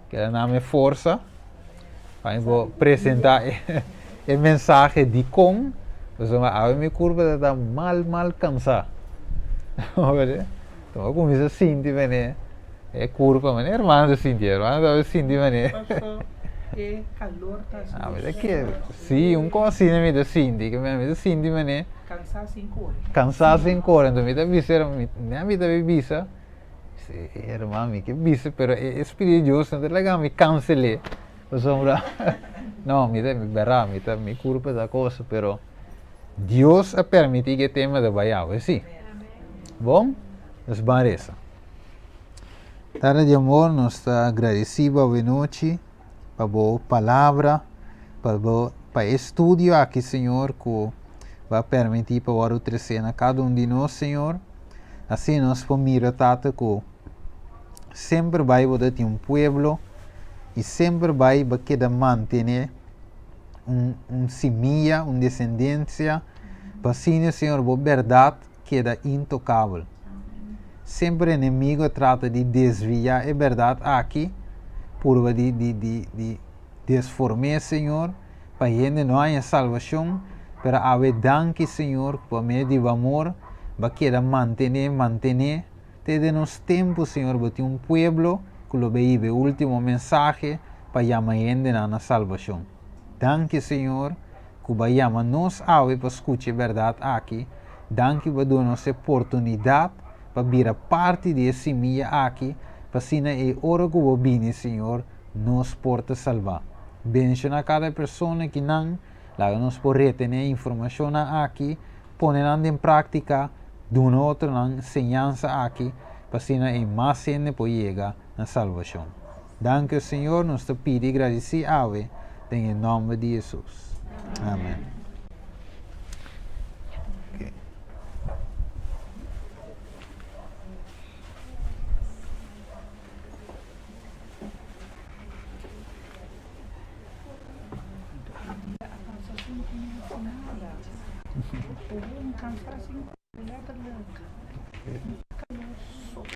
Speaker 1: ku el a dame forsa pa mi por presentá e mensahe dikon pasobra awe mi kurpa ta mal mal kansá. Mi a kuminsá sinti manera e kurpa manera hermano ta sinti hermano ta sinti manera
Speaker 2: Paso e kalor ta hasi
Speaker 1: Ah, mi ta kere si un kos asina mi ta sinti ke mi ta sinti manera
Speaker 2: Kansá sin kore.
Speaker 1: Kansá sin kore enton mi ta bisa mi mi ta bisa si hermano mi ke bisa pero e spiritu di Dios no ta laga mi kansel'é pasobra no mi ta bèrdat mi ta mi kurpa ta kosa pero Dios a permití ku e tema ta bai awe, sí. Bon, nos ban resa. Tata di amor, nos ta agradesí bo awe nochi pa bo palabra, pa bo pa e estudio aki, Señor, ku bo a permití pa wòrdu tresé na kada un di nos, Señor. Asina nos por mira, Tata, ku semper bai bo ta tin un pueblo i semper bai bo a keda mantené un, un simia, un desendensia, pa asina, Señor, bo bèrdat keda intokabel. Semper enemigo a trata di desviá e bèrdat aki, purba di, di, di, di desform'é, Señor, pa hende no haña salbashon, pero awe danki, Señor, ku pa medio di bo amor, bo a keda mantené, mantené te den nos tempu, Señor, bo tin un pueblo ku lo bay hiba e último mensahe pa yama hendenan na salbashon. Danki, Señor, ku bo a yama nos awe pa skucha e bèrdat aki. Danki bo a duna nos e oportunidat pa bira parti di e simia aki, pa asina e ora ku bo bini, Señor, nos por ta salbá. Benshoná kada persona kinan, laga nos por retené e informashonnan aki, Pone nan den práktika, duna otronan señansa aki pa asina e mas hende por yega na salbashon. Danki o Señor, nos ta pidi i gradisí awe den e nòmber di Hesus. Amen.
Speaker 2: Cansa sin letterlijk.